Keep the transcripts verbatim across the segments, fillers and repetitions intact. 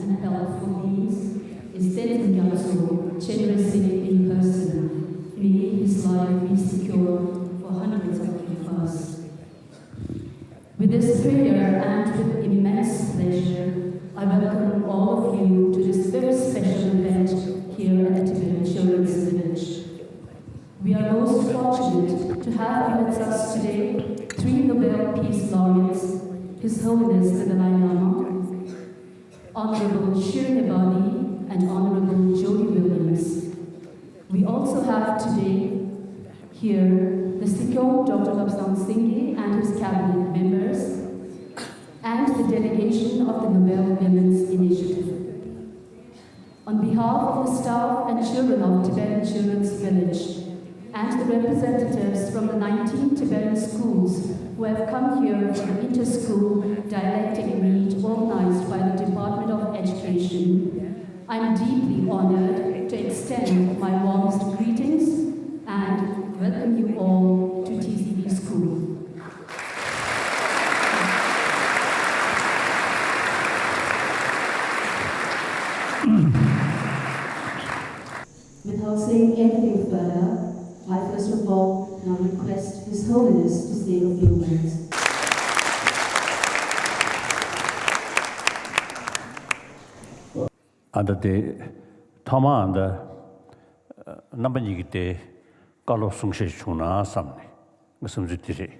and helpful means is Tenzin Gyatso, generously in person. May his life be secure for hundreds of us. With this prayer and with immense pleasure, I welcome all of you to this very special event here at the Tibetan Children's Village. We are most fortunate to have amidst us today three Nobel Peace Laureates, His Holiness the Dalai Lama, Honorable Shirin Ebadi, and Honorable Jody Williams. We also have today here the Sikyong Doctor Lobsang Singye and his cabinet members, and the delegation of the Nobel Women's Initiative. On behalf of the staff and children of Tibetan Children's Village, and the representatives from the nineteen Tibetan schools who have come here for the inter-school dialectic meet organized by the Department of Education, I'm deeply honored to extend my warmest greetings and welcome you all to T C V School. Without saying anything further, I first of all now request His Holiness to say a few words. ཨ་ད་དེ་ཐོག་མ་ཨ་ད་རྣམ་པ་གཉིས་ཀྱིས་དེ་བཀའ་སློབ་གསུང་བཤད་བྱུང་ན་བསམ་ནས་ངའི་བསམ་ཚུལ་དེ་རེད།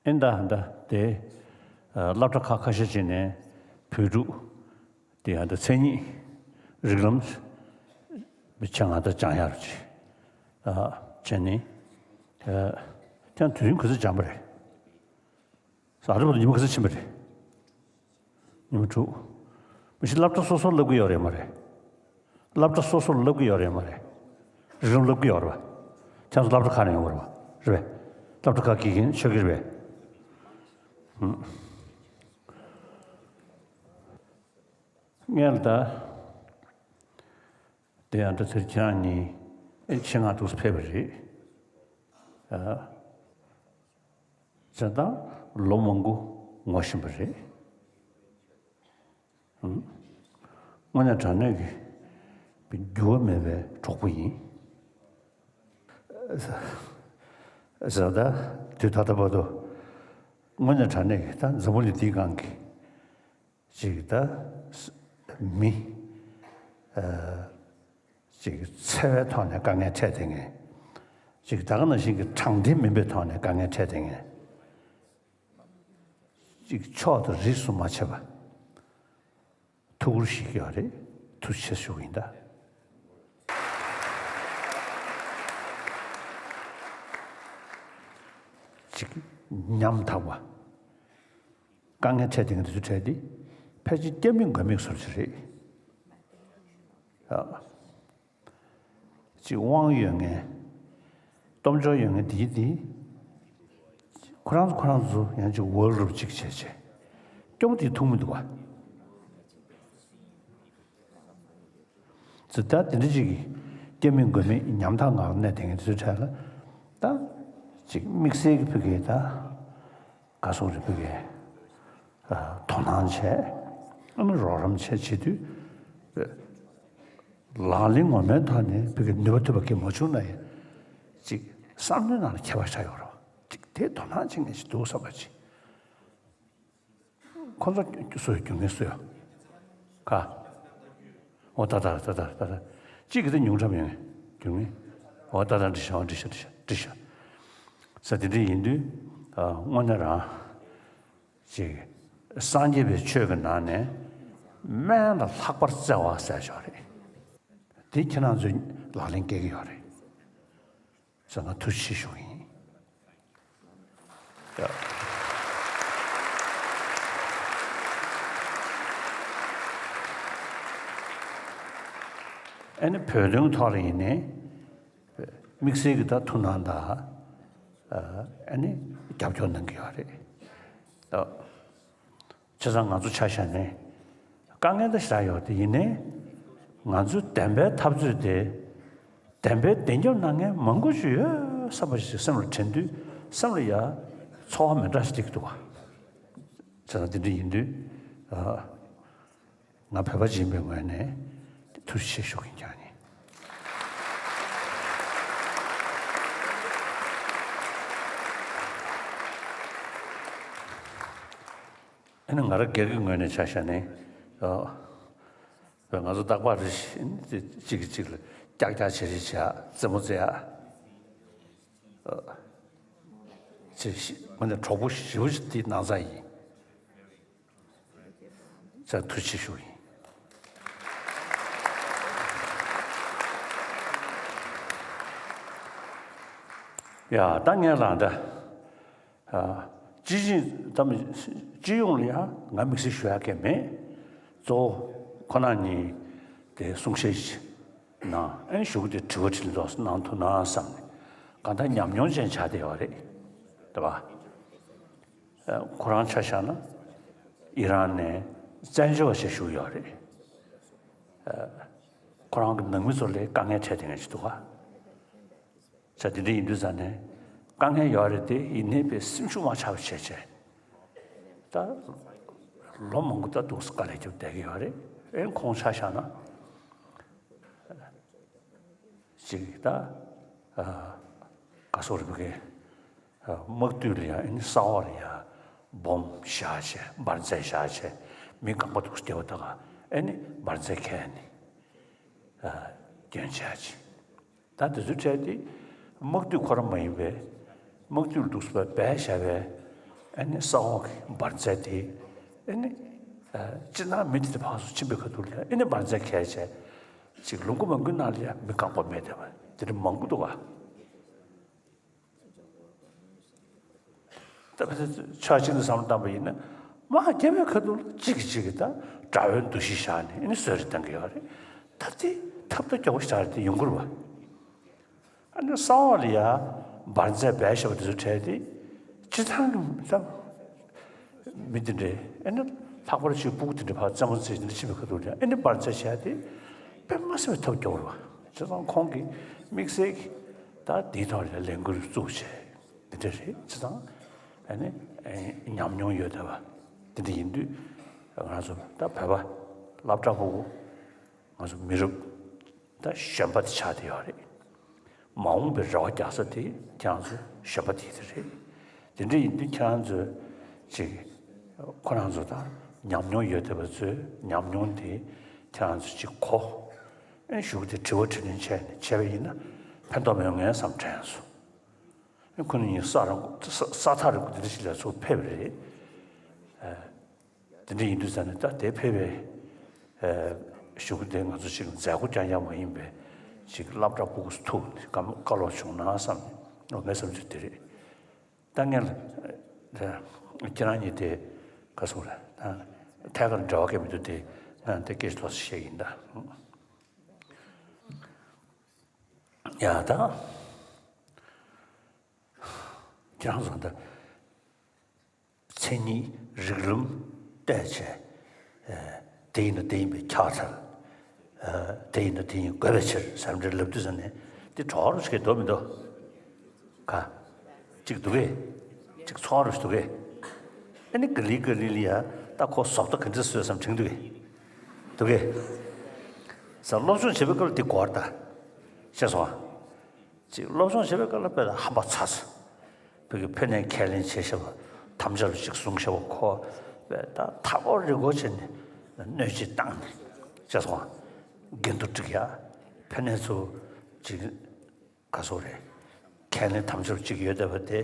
ཨེ་འདྲ་འདྲ་དེ། སློབ་གྲྭ་ཁག་ཁ་ཤས་ཅིག་ནས་བོད་ཕྲུག་དེ་ཡང་དེ་མཚན་ཉིད་རིགས་ལམ་མི་ཆེ་ང་ད་སྦྱང་ཡག་རུ་ཆེ། བྱས་ནས་ཀྱང་དུས་ཡུན་ག་ཚོད་སྦྱངས་པ་རེད། ས་རུབ་ཉི་མ་ག་ཚོད་ཕྱིན་པ་རེད། ཉི་མ་དྲུག་མི་ཤི་སློབ་གྲྭ་སོ་སོར་བསླབ་གི་ཡོད་རེད་མ་རེད། སློབ་གྲྭ་སོ་སོར་བསླབ་གི་ཡོད་རེད་མ་རེད། རིགས་ལམ་བསླབ་གི་ཡོད་རེད་པ། ཁྱེད་ཚོ་སློབ་གྲྭ་ཁག་ནས་ཡོང་བ་རེད་པ། རེད་པས། སློབ་གྲྭ་ཁག་གི་མཁན་ཆོས་དགེ་རེད་པས། ངས་ལ་ད། དེ་ཡང་འདྲ་ཚེ་རིང་ཁྱེད་རང་གཉིས་ཨེ་ཆེད་མངགས་འདུག་སེ་ཕེབས་པ་རེད། ཨ། བྱས་ཙང་ལོ་མང་པོ་ངོ་ཤེས་པ་རེད། ཨང་། དངོས་གནས་དྲང་གནས་ཀྱི་འགྱུར་བ་མེད་པའི་གྲོགས་པོ་ཡིན། བྱས་ཙང་དུས་ད་ལྟ་བར་དུ་དངོས་གནས་དྲང་གནས་ཀྱི་ད་འཛམ་བུ་གླིང་འདིའི་སྒང་གི་ཅིག་ད་མི་ཨ། ཅིག་འཚེ་བའི་ཐོག་ནས་དཀའ་ངལ་འཕྲད་བསྡད་མཁན། ཅིག་ད་ག་ནང་བཞིན་གྱི་དྲང་བདེན་མིན་པའི་ཐོག་ནས་དཀའ་ངལ་འཕྲད་བསྡད་མཁན། ཅིག་ཕྱོགས་དང་རིས་སུ་མ་ཆད་པ་ཐུགས་ཁུར་བཞེས་ཀྱི་ཡོད་རེད། ཐུགས་རྗེ་ཆེ་ཞུ་གི་ཡིན་ད། ཅིག་ཉམ་ཐག་པ། དཀའ་ངལ་འཕྲད་དེ་འདི་ཚོ་འཕྲད་དེ་ཕལ་ཆེར་སྐྱབས་མེད་མགོན་མེད་བཟོ་ཅིག་རེད། ཨ། ཅིག་དབང་ཡོད་མཁན། སྟོབས་འབྱོར་ཡོད་མཁན་དེ་དེ། ཁོ་རང་ཚོ་ཁོ་རང་ཚོ་ཡང་ཅིག་ཝརལ་གུ་རུབ་ཅིག་བྱས་བྱས། སྐྱོ་པོ་དེ་ཐུག་མི་འདུག་བ། ཙི་ད་དེ་འདྲ་ཅིག་གིས་སྐྱབས་མེད་མགོན་མེད་ཉམ་ཐག་ངང་གནས་དེ་ངས་དེ་ཚོའི་གྲས་ལ། ད་ཅིག་དམིགས་བསལ་གྱི་ཕ་གིའི་ད། བཀའ་ཟུར་རེ་ཕུལ་གས། དོ་སྣང་བྱས། ཨ་ནི་རོགས་རམ་བྱས་བྱེད་དུས། ལག་ལེན་ངོ་མའི་ཐོག་ནས་ཕུལ་གས་ནུས་པ་ཐུབ་པ་གས་མ་བྱུང་ན་ཡང་། ཅིག་བསམ་བློའི་ནང་ལ་ཁྱད་པར་ཆགས་ཡོད་རེད་བ། ཅིག་དེ་དོ་སྣང་བྱེད་མཁན་ཞིག་འདུག་བསམ་པ་ཅིག་ཁོ་ཚོ་སུ་ཡོད་རྒྱུ་མཁན་སུ་ཡོད། ག་འོ་ད་ད་ད་ད་ད་ད། གཅིག་གིས་དེ་ཉུང་འགྲམ་ཡོང་། རྒྱུ་མཁན། འོ་ད་ད་འགྲིག་ཤག་འོ་འགྲིག་ཤག་འགྲིག་ཤག་འགྲིག་ཤག་ས་དེ་འདྲ་ཡིན་དུས། ཨ། དངོས་གནས་རང་། ཅིག་སངས་རྒྱས་པའི་ཆོས་ཀྱི་ནང་ནས་སྨན་ལ་ལྷག་པར་བརྩེ་བ་ཟེར་ཞོག་རེད། དེ་ཁྱེད་རང་ཚོས་ལག་ལེན་སྐྱེལ་གྱི་ཡོད་རེད། ཟེར་ང་ཐུགས་རྗེ་ཆེ་ཞུ་གི་ཡིན། ཡ། ཨ་ནི་བོད་དོན་ཐོག་ལ་ཡིན་ནའི། དམིགས་བསལ་གྱི་ད་ཐུགས་སྣང་དང་། ཨ་ནི་རྒྱབ་སྐྱོར་གནང་གི་ཡོད་རེད། ཨ། བྱས་ཙང་ང་ཚོ་ཆ་བཞག་ནས་དཀའ་ངལ་ད་ཞེ་དྲག་ཡོད་དེ་ཡིན་ནའི། ང་ཚོའི་བདེན་པའི་འཐབ་རྩོད་དེ། བདེན་པའི་བདེན་རྒྱབ་གནང་མཁན་མང་པོ་ཞིག་ཡོད་བསམ་པ་ཞིག་སེམས་ལ་དྲན་དུས་སེམས་ལ་ཡ་ཚོར་བ་མི་འདྲ་ཞིག་སླེབས་ཀྱི་འདུག་བ། བྱས་ཙང་དེ་འདྲ་ཡིན་དུས། ཨ། ང་བོད་པ་ཅིག་ཡིན་པའི་ངོས་ནས་ཐུགས་རྗེ་ཆེ་ཞུ་གི་ཡིན། ཀྱང་ནི། ཨ་ནི་ང་རང་སྒེར་གྱི་ངོས་ནས་ཆ་བཞག་ནས། ཨ། ང་ཚོ་རྟག་པར་རེ་བཞིན་གཅིག་གིས་གཅིག་ལ་ཀྱག་ཀྱག་བྱེད་རེས་བྱེད། རྩེད་མོ་རྩེ་ཡ། ཨ། ཅེས་ཤི་ང་ནི་གྲོགས་པོ་ཞེ་པོ་ཅིག་དེའི་ནང་ཚང་ཡིན། ཅེས་ཐུགས་རྗེ་ཆེ་ཞུ་ཡིན། ཡ། ད་ངས་ལབ་ད། ཨ། སྤྱི་བྱིངས་ད་མི་སྤྱི་ཡོངས་ལ་ཡང་ང་དམིགས་བསལ་ཞུ་ཡག་གི་མེད། གཙོ་བོ་ཁོ་ན་གཉིས་དེ་གསུང་བཤད་ཅིག་གནང་། ཨེ་ཞུ་གི་དེ་དྲི་བ་དྲིས་ལན་གནང་ཐུབ་ན་བསམ་ནས། གང་ལྟར་ཉམས་མྱོང་ཅན་ཆགས་བསྡད་ཡོད་རེད། རེད་པ། ཨ། ཁོ་རང་ཆ་བཞག་ན་ཨི་རན་ནས་བཙན་བྱོལ་བ་ཞིག་བཞུགས་ཡོད་རེད། ཨ། ཁོ་རང་གི་ནང་མི་ཚོ་ལ་དཀའ་ངལ་འཕྲད་བསྡད་མཁན་ཞིག་འདུག་ག། ས་དེ་འདྲ་ཡིན་དུས་ཙང་ནས་དཀའ་ངལ་ཡོད་རེད་དེ། ཡིན་ནའི་པའི་སེམས་ཤུགས་མ་ཆག་པ་བྱས་བྱས། ད་ལོ་མང་པོ་ད་འདུག་སེ་དཀའ་ལས་རྒྱབ་བསྡད་ཀྱི་ཡོད་རེད། ཨེ་ཁོང་ཆ་བཞག་ན་ཅིག་ད། ཨ། ག་སོགས་རེད་པ་གི། ཨ། དམག་དུས་ལ་ཡང་ཨེ་ནི་ས་འོག་ལ་ཡང་སྦོམ་བཞག་བྱས། འབར་རྫས་བཞག་བྱས། མི་རྐང་པ་འདུག་སེ་བསྡད་པ་དག་ཨེ་ནི་འབར་རྫས་ཁྱེར་ནས། ཨ། སྐྱོན་བྱས་ཅིང་། ད་དེ་ཚོའི་གྲས་དེ་དམག་དུས་ཁོ་རང་མ་ཡིན་པའི། དམག་དུས་ལ་འདུག་སེ་སྦས་བཞག་པའི་ཨ་ནི་ས་འོག་གི་འབར་རྫས་དེ། ཨ་ནི། ཨ། སྤྱིར་བཏང་མི་དེ་དེ་ཕར་ཚུར་ཕྱིན་པའི་ཁ་ཐུག་ལ་ཨ་ནི་འབར་རྫས་ཁྱེར་བྱས། ཅིག་ལུང་ཁུག་མང་པོའི་ནང་ལ་ཡང་མི་རྐང་པ་མེད་བསྡད་པ་དེ་འདྲ་མང་པོ་འདུག་ག། ད་ཕལ་ཆེར་ཕྱོགས་གཅིག་ནས་བསམ་བློ་བཏང་པ་ཡིན་ན། མ་རྒྱབ་པའི་ཁ་ཐུག་ལ་གཅིག་གིས་གཅིག་གི་ད་དགྲ་བོའི་འདུ་ཤེས་བཞག་ནས་ཨ་ནི་གསོད་རེས་བཏང་གི་ཡོད་རེད། ད་དེ་ཐབས་ད་སྐྱོ་པོ་ཞིག་རེད་དེ། ཡོང་གི་རེད་པ། ཨ་ནི་ས་འོག་ལ་ཡ་འབར་རྫས་སྦས་བཞག་པ་དེ་ཚོའི་གྲས་དེ་སྤྱིར་བཏང་གི་ད་མི་དེ་འདྲས། ཨ་ནི་ལྷག་པར་ཅིག་སྤུ་གུ་དེ་འདྲས་ཕར་རྩེད་མོ་རྩེ་དེ་འདྲས་ཕྱིན་པའི་ཁ་ཐུག་ལ་ཨ་ནི་འབར་རྫས་བྱས་ཏེ་དཔེ་མ་སྲིད་པའི་ཐབས་སྐྱོ་པོ་རེད་པ། བྱས་ཙང་ཁོང་གིས་དམིགས་བསལ་གྱིས་ད་དེའི་ཐོག་ལ་ལས་འགུལ་བཙུགས་བྱས། འདི་འདྲ་རེད། བྱས་ཙང་ཨ་ནི་ཨེ་ཉམས་མྱོང་ཡོད་བསྡད་པ་འདི་འདྲ་ཡིན་དུས། ང་ཚོ་ད་བོད་པ་སློབ་གྲྭ་ཕྲུ་གུ། ང་ཚོ་མི་རབས་ད་གཞོན་པ་དེ་ཆགས་བསྡད་ཡོད་རེད། མ་འོངས་པའི་རེ་བ་རྒྱག་ས་དེ་ཁྱེད་རང་ཚོ་གཞོན་པ་དེ་དེ་རེད། དེ་འདྲ་ཡིན་དུས་ཁྱེད་རང་ཚོས་ཅིག་ཁོ་རང་ཚོ་དང་ཉམས་མྱོང་ཡོད་བསྡད་པ་ཚོས་ཉམས་མྱོང་དེ་ཁྱེད་རང་ཚོས་ཅིག་གོ། ཨེ་གཞུག་དེ་དྲི་བ་དྲིས་ལན་བྱས་ནས་བྱས་པ་ཡིན་ན་ཕན་ཐོགས་མེད་ངས་བསམ་དྲན་སོང་། ཁོ་ནི་ཡིན་ས་རང་ས་ས་ཐག་རིང་པོ་འདི་འདྲ་ཞིག་ལ་ཚུར་ཕེབས་པ་རེད། ཨ། དེ་འདྲ་ཡིན་དུས་ཙང་ནས་ད་དེ་ཕེབས་པའི་ཨ་གཞུག་དེ་ང་ཚོ་ཅིག་མཛད་སྒོ་རྐྱང་རྐྱང་མ་ཡིན་པའི་ཅིག་སློབ་གྲྭ་ཕྲུ་གུ་ཚོ་ཐུག་ནས་བཀའ་སློབ་བྱུང་ན་བསམ་ནས་ངའི་བསམ་ཚུལ་དེ་རེད། ད་ངས་ལ་ཁྱེད་རང་གཉིས་དེ་ག་སོང་རེད། ཐད་ཀར་འབྲེལ་བ་ག་མི་འདུག་དེ་ང་དེ་སྐད་ཆ་ཏོག་ཙམ་བཤད་ཡིན་ད། ཡ་ད། ཁྱེད་རང་ཚོ་ད་མཚན་ཉིད་རིགས་ལམ་བལྟས་བྱས། ཨ། དེ་ཡིན་ན་དེ་ཡིན་པས་ཁྱབ་ཚར། ཨ། དེ་ཡིན་ན་དེ་ཡིན་དགོས་པས་ཕྱིར་ཟེར་འདྲ་ལབ་དུས་ཙ་ནས་དེ་གྲོགས་རུ་ཞིག་འདུག་མི་འདུག་ག། གཅིག་འདུག་གས། གཅིག་ཚོར་རུ་ཞིག་འདུག་གས། ཨ་ནི་ག་ལེ་ག་ལེ་ལ་ཡ་ད་ཁོ་བཟོ་ལྟ་ག་འདྲ་བཟོས་སམ་དྲན་འདུག་གས། འདུག་གས། ས་སློབ་སྦྱོང་བྱེད་པའི་སྐབས་ལ་དེ་གོ་བར་ལྟ། ཤེས་སོང་ཨ། ཅིག་སློབ་སྦྱོང་བྱེད་པའི་སྐབས་ལ་དཔེ་ལ་ཧམ་པ་ཚ་ཚ། བོད་ཀྱི་ཕན་ནས་ཁས་ལེན་བྱེད་ཤེས་པ། དམ་བཅའ་ལ་ཅིག་བཟུང་ཤེས་པ་ཁོ། དཔེ་ད་མཐའ་སྐོར་རི་སྐོར་བྱས་ནས་གནོད་བྱེད་བཏང་ནས། ཤེས་སོང་ཨ། འགལ་འདུ་སྒྲིག་ཡ། ཕན་ནས་ཚུར་ཅིག་ག་སོགས་རེད། ཁས་ལེན་དམ་བཅའ་ཅིག་ཡོད་བསྡད་པ་དེ།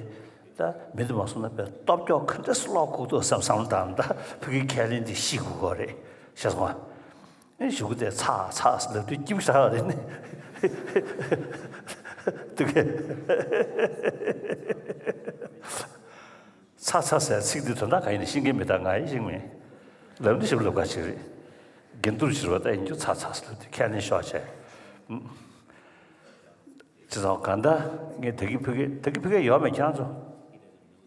ད་མི་དེ་མ་སོང་ན་དཔེ་སྟོབས་སྐྱོ་ག་འདྲ་སློག་དགོས་འདུག་བསམ་བསམ་བློ་བཏང་ད་བོད་ཀྱི་ཁས་ལེན་དེ་ཤི་དགོས་ཀྱི་རེད། ཤེས་སོང་ཨ། ཨེ་གཞུག་གུ་དེ་ཚ་ཚ་ལབ་དུས་སྐྱིད་པོ་ཞེ་དྲག་རེད་ནི། འདུག་གས། ཚ་ཚ་ཟེར་ཚིག་འདི་དོན་དག་གང་ཡིན་ནི་ཤེས་ཀྱི་མེད། ད་ང་ཡིན་ཤེས་མེད། ལབ་འདི་ཞིབ་ལབ་ག་ཅིག་རེད། འགལ་འདུར་བྱེད་པ་ད་ཡིན་རྒྱུ་ཚ་ཚ་ཟེར་ལབ་དུས་ཁས་ལེན་ཤོག་བྱས། བྱས་ཙང་གང་ལྟར་ངས་ད་གིན་ཕ་གི་ད་གིན་ཕ་གི་ཡོད་མེད་ཁྱེད་རང་ཚོ་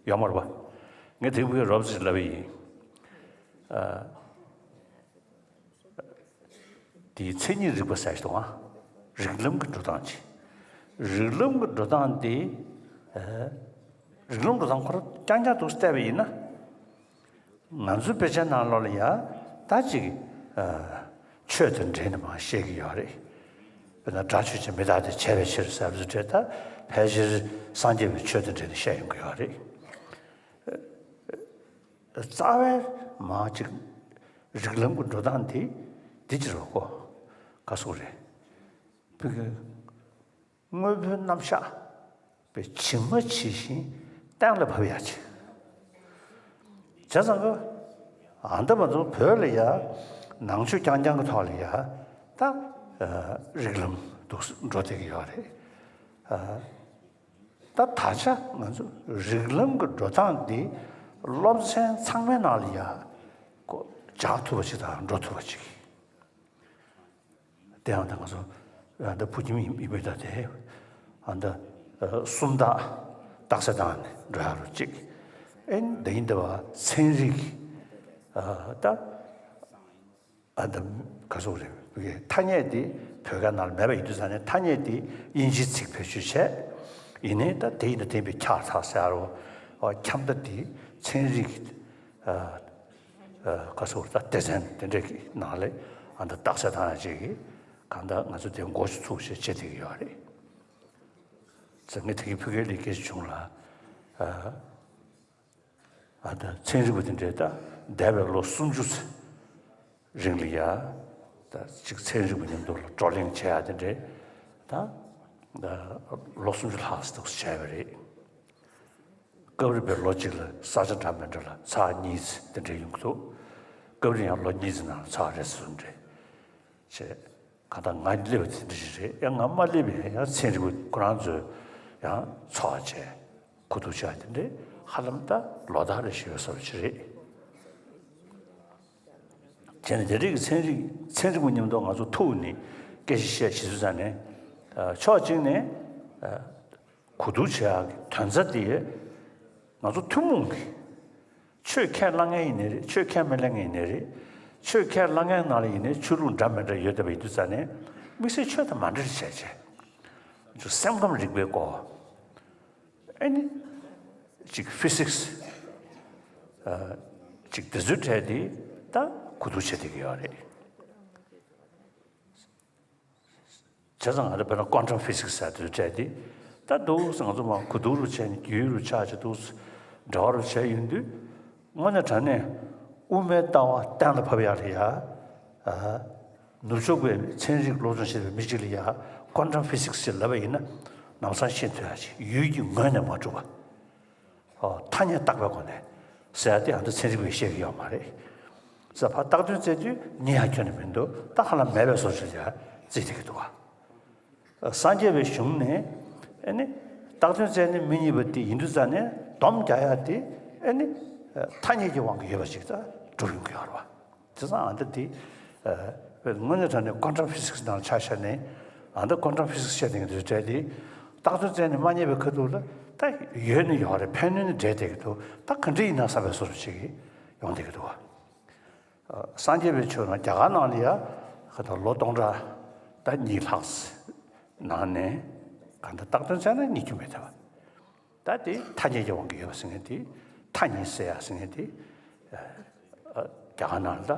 ཡོད་མ་རེད་པ། ངས་ད་གིན་ཕ་གི་རོབ་ཙམ་ལབ་པ་ཡིན། ཨ། དེའི་མཚན་ཉིད་རིག་པ་ཟེར་ཞིག་འདུག་ཨང་། རིགས་ལམ་གྱི་འགྲོ་སྟངས་ཅིག་རིགས་ལམ་གྱི་འགྲོ་སྟངས་དེ། ཨ། རིགས་ལམ་འགྲོ་སྟངས་ཁོ་རང་རྐྱང་རྐྱང་འདུག་བལྟས་པ་ཡིན་ན། ང་ཚོའི་དཔེ་ཆའི་ནང་ལོགས་ལ་ཡང་ད་ཅིག་ཨ། ཆོས་དང་འབྲེལ་ནས་མར་བཤད་ཀྱི་ཡོད་རེད། དཔེར་ན་སྒྲ་ཆོས་ཅན། མི་རྟག་སྟེ་བྱས་པའི་ཕྱིར་ཟེར་བ་ཚོ་འདྲ། ད་ཕལ་ཆེར་སངས་རྒྱས་པའི་ཆོས་དང་འབྲེལ་ནས་བཤད་ཡོང་གི་ཡོད་རེད། རྩ་བའི་མར་ཅིག་རིགས་ལམ་གྱི་འགྲོ་སྟངས་དེ་འདི་ཅིག་རེད་གོ། ག་སོགས་རེད། བོད་ཀྱི་དངོས་པོའི་རྣམ་གཞག་པའི་ཇི་མ་ཇི་བཞིན་གཏན་ལ་ཕབ་ཡག་ཅིག་བྱས་ཙང་གི་ཨ་འདི་མ་གཏོགས་བོད་ལ་ཡ་ནང་ཆོས་རྐྱང་རྐྱང་གི་ཐོག་ལ་ཡ་ད་རིགས་ལམ་འདུག་འགྲོ་བསྡད་ཀྱི་ཡོད་རེད། ད་ད་ཆ་ང་ཚོ་རིགས་ལམ་གྱི་འགྲོ་སྟངས་འདི་སློབ་ཚན་ཚང་མའི་ནང་ལ་ཡ་ཀོ་འཇགས་ཐུབ་པ་ཅིག་དང་འགྲོ་ཐུབ་པ་ཅིག་དེ་ཡང་ད་ང་ཚོ་ཨ་འདི་ཕུགས་རྒྱང་ཡིན་པའི་ད་དེ་ཨ་འདི་སུམ་རྟགས་རྟགས་གསལ་བཏང་ནས་འགྲོ་ཡ་རུ་གཅིག་ཨེ་འདི་ཡིན་འདི་བ་ཚན་རིག་ཨ་ད་ཨ་འདི་ག་སོགས་རེད། ཐ་སྙད་དེ་བོད་སྐད་ནང་ལ་མེད་པ་ཡིན་དུས་ཙང་ནས་ཐ་སྙད་དེ་དབྱིན་ཇིའི་ཚིག་བེད་སྤྱོད་བྱས། ཡིན་ནའི་ད་དེ་ཡིན་ད་དེ་ཡིན་པའི་ཁྱག་ཚག་ཟེར་ཡ་རུ་ཁྱམ་ད་དེ་ཚན་རིག་ཨ། ཨ། ག་སོགས་ད་སྡེ་ཚན་དེ་འདྲ་གི་ནང་ལ་ཨ་འདི་རྟགས་གསལ་བཏང་ཡ་ཅིག་གིས་གང་ལྟར་ང་ཚོ་དེ་འགོ་ཚུགས་བྱས་བྱེད་བསྡད་ཀྱི་ཡོད་རེད། ཙང་ངས་དེ་གི་ཕ་གིར་ལས་ཀ་བྱུང་ལ། ཨ་འདི་ཚན་རིག་པ་དེ་འདྲས་ད་འདས་པའི་ལོ་སུམ་ཅུ་རིང་ལ་ཡ་ད་ཅིག་ཚན་རིག་པ་མཉམ་དུ་ལ་བགྲོ་གླེང་བྱེད་ཡ་དེ་འདྲས་ད་ལོ་སུམ་ཅུ་ལྷག་ཙམ་བྱས་པ་རེད། སྐབས་རེ་བའི་ལོ་གཅིག་ལ་ས་ཆ་འདྲ་མི་འདྲ་ལ་ཚར་གཉིས་ཙམ་དེ་འདྲ་ཡོང་གི་འདུག་སྐབས་རེ་ཡང་ལོ་གཉིས་ཙམ་ནང་ལ་ཚར་རེ་ཙམ་འདྲ་བྱས། གང་ལྟར་ང་སླེབས་པ་དེ་འདྲ་ཞིག་རེད། ཡང་ང་མ་སླེབས་པའི་ཡང་ཚན་རིག་པ་ཁོ་རང་ཚོས་ཡང་ཚོགས་བྱས་གོ་བསྡུར་བྱས་དེ་འདྲ་ཧ་ལམ་ད་ལོ་ལྟར་རེ་བཞིན་ཡོད་ས་ཞིག་རེད། བྱས་ནས་དེ་རིགས་ཀྱི་ཚན་རིག་ཚན་རིག་པ་མཉམ་དུ་ང་ཚོ་ཐུག་ནས་སྐད་ཆ་བཤད་བྱེད་དུས་ཙང་ནས་ཕྱོགས་གཅིག་ནས། གོ་བསྡུར་བྱེད་ཡག་གི་དོན་རྩ་དེ་ང་ཚོ་ཐུན་མོང་གི་ཆོས་ཁས་བླངས་མཁན་ཡིན་ནའི་རེད། ཆོས་ཁས་མི་ལེན་མཁན་ཡིན་ནའི་རེད། ཆོས་ཁས་བླངས་མཁན་ནང་ལ་ཡིན་ནའི་ཆོས་ལུགས་འདྲ་མི་འདྲ་ཡོད་བསྡད་པ་ཡིན་དུས་ཙང་ནས་དམིགས་བསལ་ཆོས་དང་མ་འབྲེལ་བྱས་བྱས་ཅིག་སེམས་ཁམས་རིག་པའི་སྐོར་ཨེ་ནི་ཅིག་ཕི་སིག་སི་ཅིག་དེ་ཚོའི་གྲས་དེ་ད་གོ་བསྡུར་བྱེད་བསྡད་ཀྱི་ཡོད་རེད། བྱས་ཙང་ང་ཚོ་དཔེར་ན་ཀོན་ཊམ་ཕི་སིག་སི་ཟེར་དུས་བྲལ་ཏེ་ད་འདུག་སེ་ང་ཚོ་མར་གོ་བསྡུར་རུ་བྱས་ནས་རྒྱུས་ཡོད་རུ་ཆགས་བྱས་འདུག་སེ་འབྲེལ་བ་རུ་བྱས་ཡོང་དུས་དངོས་གནས་དྲང་གནས་དབུ་མའི་ལྟ་བ་གཏན་ལ་ཕབ་ཡག་ལ་ཡ། ཨ། ནུབ་ཕྱོགས་པའི་ཚན་རིག་སློབ་སྦྱོང་བྱེད་པའི་མི་གཅིག་ལ་ཡ་ཀོན་ཊམ་ཕི་སིག་སི་ཅིག་ལབ་པ་ཡིན་ན་ལམ་སང་ཤེས་ཐུབ་ཡག་ཅིག་ཡུལ་གྱི་ངོས་ནས་མ་གྲུབ་པ། ཨོ། ཐ་སྙད་བཏགས་པའི་སྒོ་ནས་ཟེར་ཡ་དེ་ཨ་ད་ཚན་རིག་པས་བཤད་ཀྱི་ཡོད་མ་རེད། ཟེར་ཕར་བཏགས་དོན་བཙལ་དུས་རྙེད་ཡག་ཁྱོན་ནས་མི་འདུག་ད་ཧ་ལམ་མེད་པའི་བཟོ་ཅིག་ལ་བརྩིས་བསྡད་ཀྱི་འདུག་ག་སངས་རྒྱས་པའི་གཞུང་ནས་ཨེ་ནི་བཏགས་དོན་བཙལ་ནས་མི་རྙེད་པ་དེ་ཡིན་དུས་ཙང་ནས་སྡོམ་རྒྱག་ཡ་དེ་ཨེ་ནི་ཐ་སྙད་ཀྱི་དབང་གིས་ཡོད་པ་ཞིག་ད་གྲུབ་ཡོང་གི་ཡོད་རེད་བ། དེ་ཙང་ཨ་ད་དེ་དངོས་གནས་དྲང་གནས་ཀོན་ཊམ་ཕི་སིག་སི་ནང་ཆ་བཞག་ནས་ཨ་ད་ཀོན་ཊམ་ཕི་སིག་སི་བཤད་དེ་ཡིན་དུས་བྲལ་ཏེ་བཏགས་དོན་བཙལ་ནས་མ་རྙེད་པའི་ཁ་ཐུག་ལ་ད་ཡོད་ནི་ཡོད་རེད། ཕན་གནོད་ནི་འདྲེས་བསྡད་ཀྱི་འདུག་ད་ག་འདྲ་ཡིན་ན་བསམ་པའི་བཟོ་འདྲ་ཅིག་ཡོང་བསྡད་ཀྱི་འདུག་བ། སངས་རྒྱས་པའི་ཆོས་ནང་རྒྱ་གར་ནང་ལ་ཡ་ག་ད་ལོ་སྟོང་ཕྲག་ད་གཉིས་ལྷག་ནང་ནས་ག་ད་བཏགས་དོན་བཙལ་ན་རྙེད་རྒྱུ་མེད་ཐལ། ད་དེ་ཐ་སྙད་ཀྱི་དབང་གིས་ཡོད་པ་ཟེར་མཁན་དེ་ཐ་སྙད་ཟེར་ཡ་ཟེར་མཁན་དེ་རྒྱ་གར་ནང་ལ་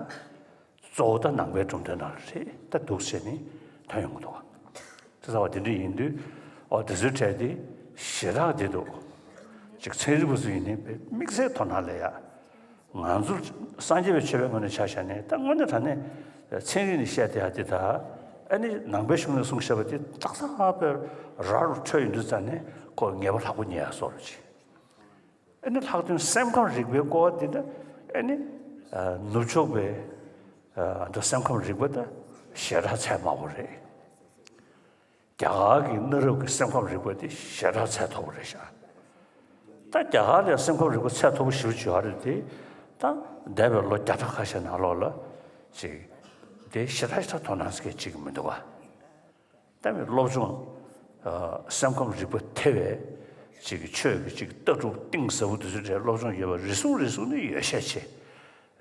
གཙོ་བོ་ད་ནང་པའི་སྒྲུང་དེབ་ནང་ལ་རེད། ད་འདུག་ཟེར་ནས་ཐོན་ཡོང་གི་འདུག་བ། དེ་ལྟ་བ་དེ་འདྲ་ཡིན་དུས་ཨོ་དེ་ཚོའི་གྲས་དེ་ཞེ་དྲག་བསྡད་འདུག་ཅིག་ཚན་རིག་པ་ཚོ་ཡིན་ནའི་དམིགས་བསལ་དོ་སྣང་ལས་ཡ། ང་ཚོ་སངས་རྒྱས་པའི་ཆོས་པའི་ངོས་ནས་ཆ་བཞག་ནས་ད་དངོས་གནས་དྲང་གནས་ཚན་རིག་ནས་བཤད་བསྡད་ཡ་དེ་དག་ཨ་ནི་ནང་པའི་གཞུང་ནས་གསུངས་བཞག་པ་དེ་ཏག་ཏག་པའི་ར་རུ་འཕྲོད་ཡོང་དུས་ཙང་ནས་ཁོ་ངེས་པ་ལྷག་པོ་རྙེད་ཡ་བཟོ་འདྲ་ཅིག་ཨ་ནི་ལྷག་དོན་སེམས་ཁམས་རིག་པའི་སྐོར་དེ་ད་ཨ་ནི་ནུབ་ཕྱོགས་པའི་ཨ་ད་སེམས་ཁམས་རིག་པ་ད་ཞེ་དྲག་ཚད་དམའ་བོ་རེད། རྒྱ་གར་གྱི་གནའ་རབས་ཀྱི་སེམས་ཁམས་རིག་པ་དེ་ཞེ་དྲག་ཚད་མཐོ་པོ་རེད་ཤག་ད་རྒྱ་གར་ལ་སེམས་ཁམས་རིག་པ་ཚད་མཐོ་པོ་ཞེ་པོ་ཅིག་ཡོད་རེད་དེ། ད་འདས་པའི་ལོ་བརྒྱ་ཕྲག་ཁ་ཤས་ནང་ལོགས་ལ་ཅིག་དེ་ཞེ་དྲག་ཞེ་དྲག་དོ་སྣང་སྐྱེ་ཅིག་མི་འདུག་ག་ད་མི་སློབ་སྦྱོང་ཨ་སེམས་ཁམས་རིག་པ་ཐེ་བའི་ཅིག་ཆོས་ཀྱི་ཅིག་ལྟ་གྲུབ་གཏིང་ཟབ་པོ་དེ་ཚོ་འདྲའི་སློབ་སྦྱོང་ཡོད་པ་རེ་ཟུང་རེ་ཟུང་ནི་ཡོད་ཤས་ཆེ།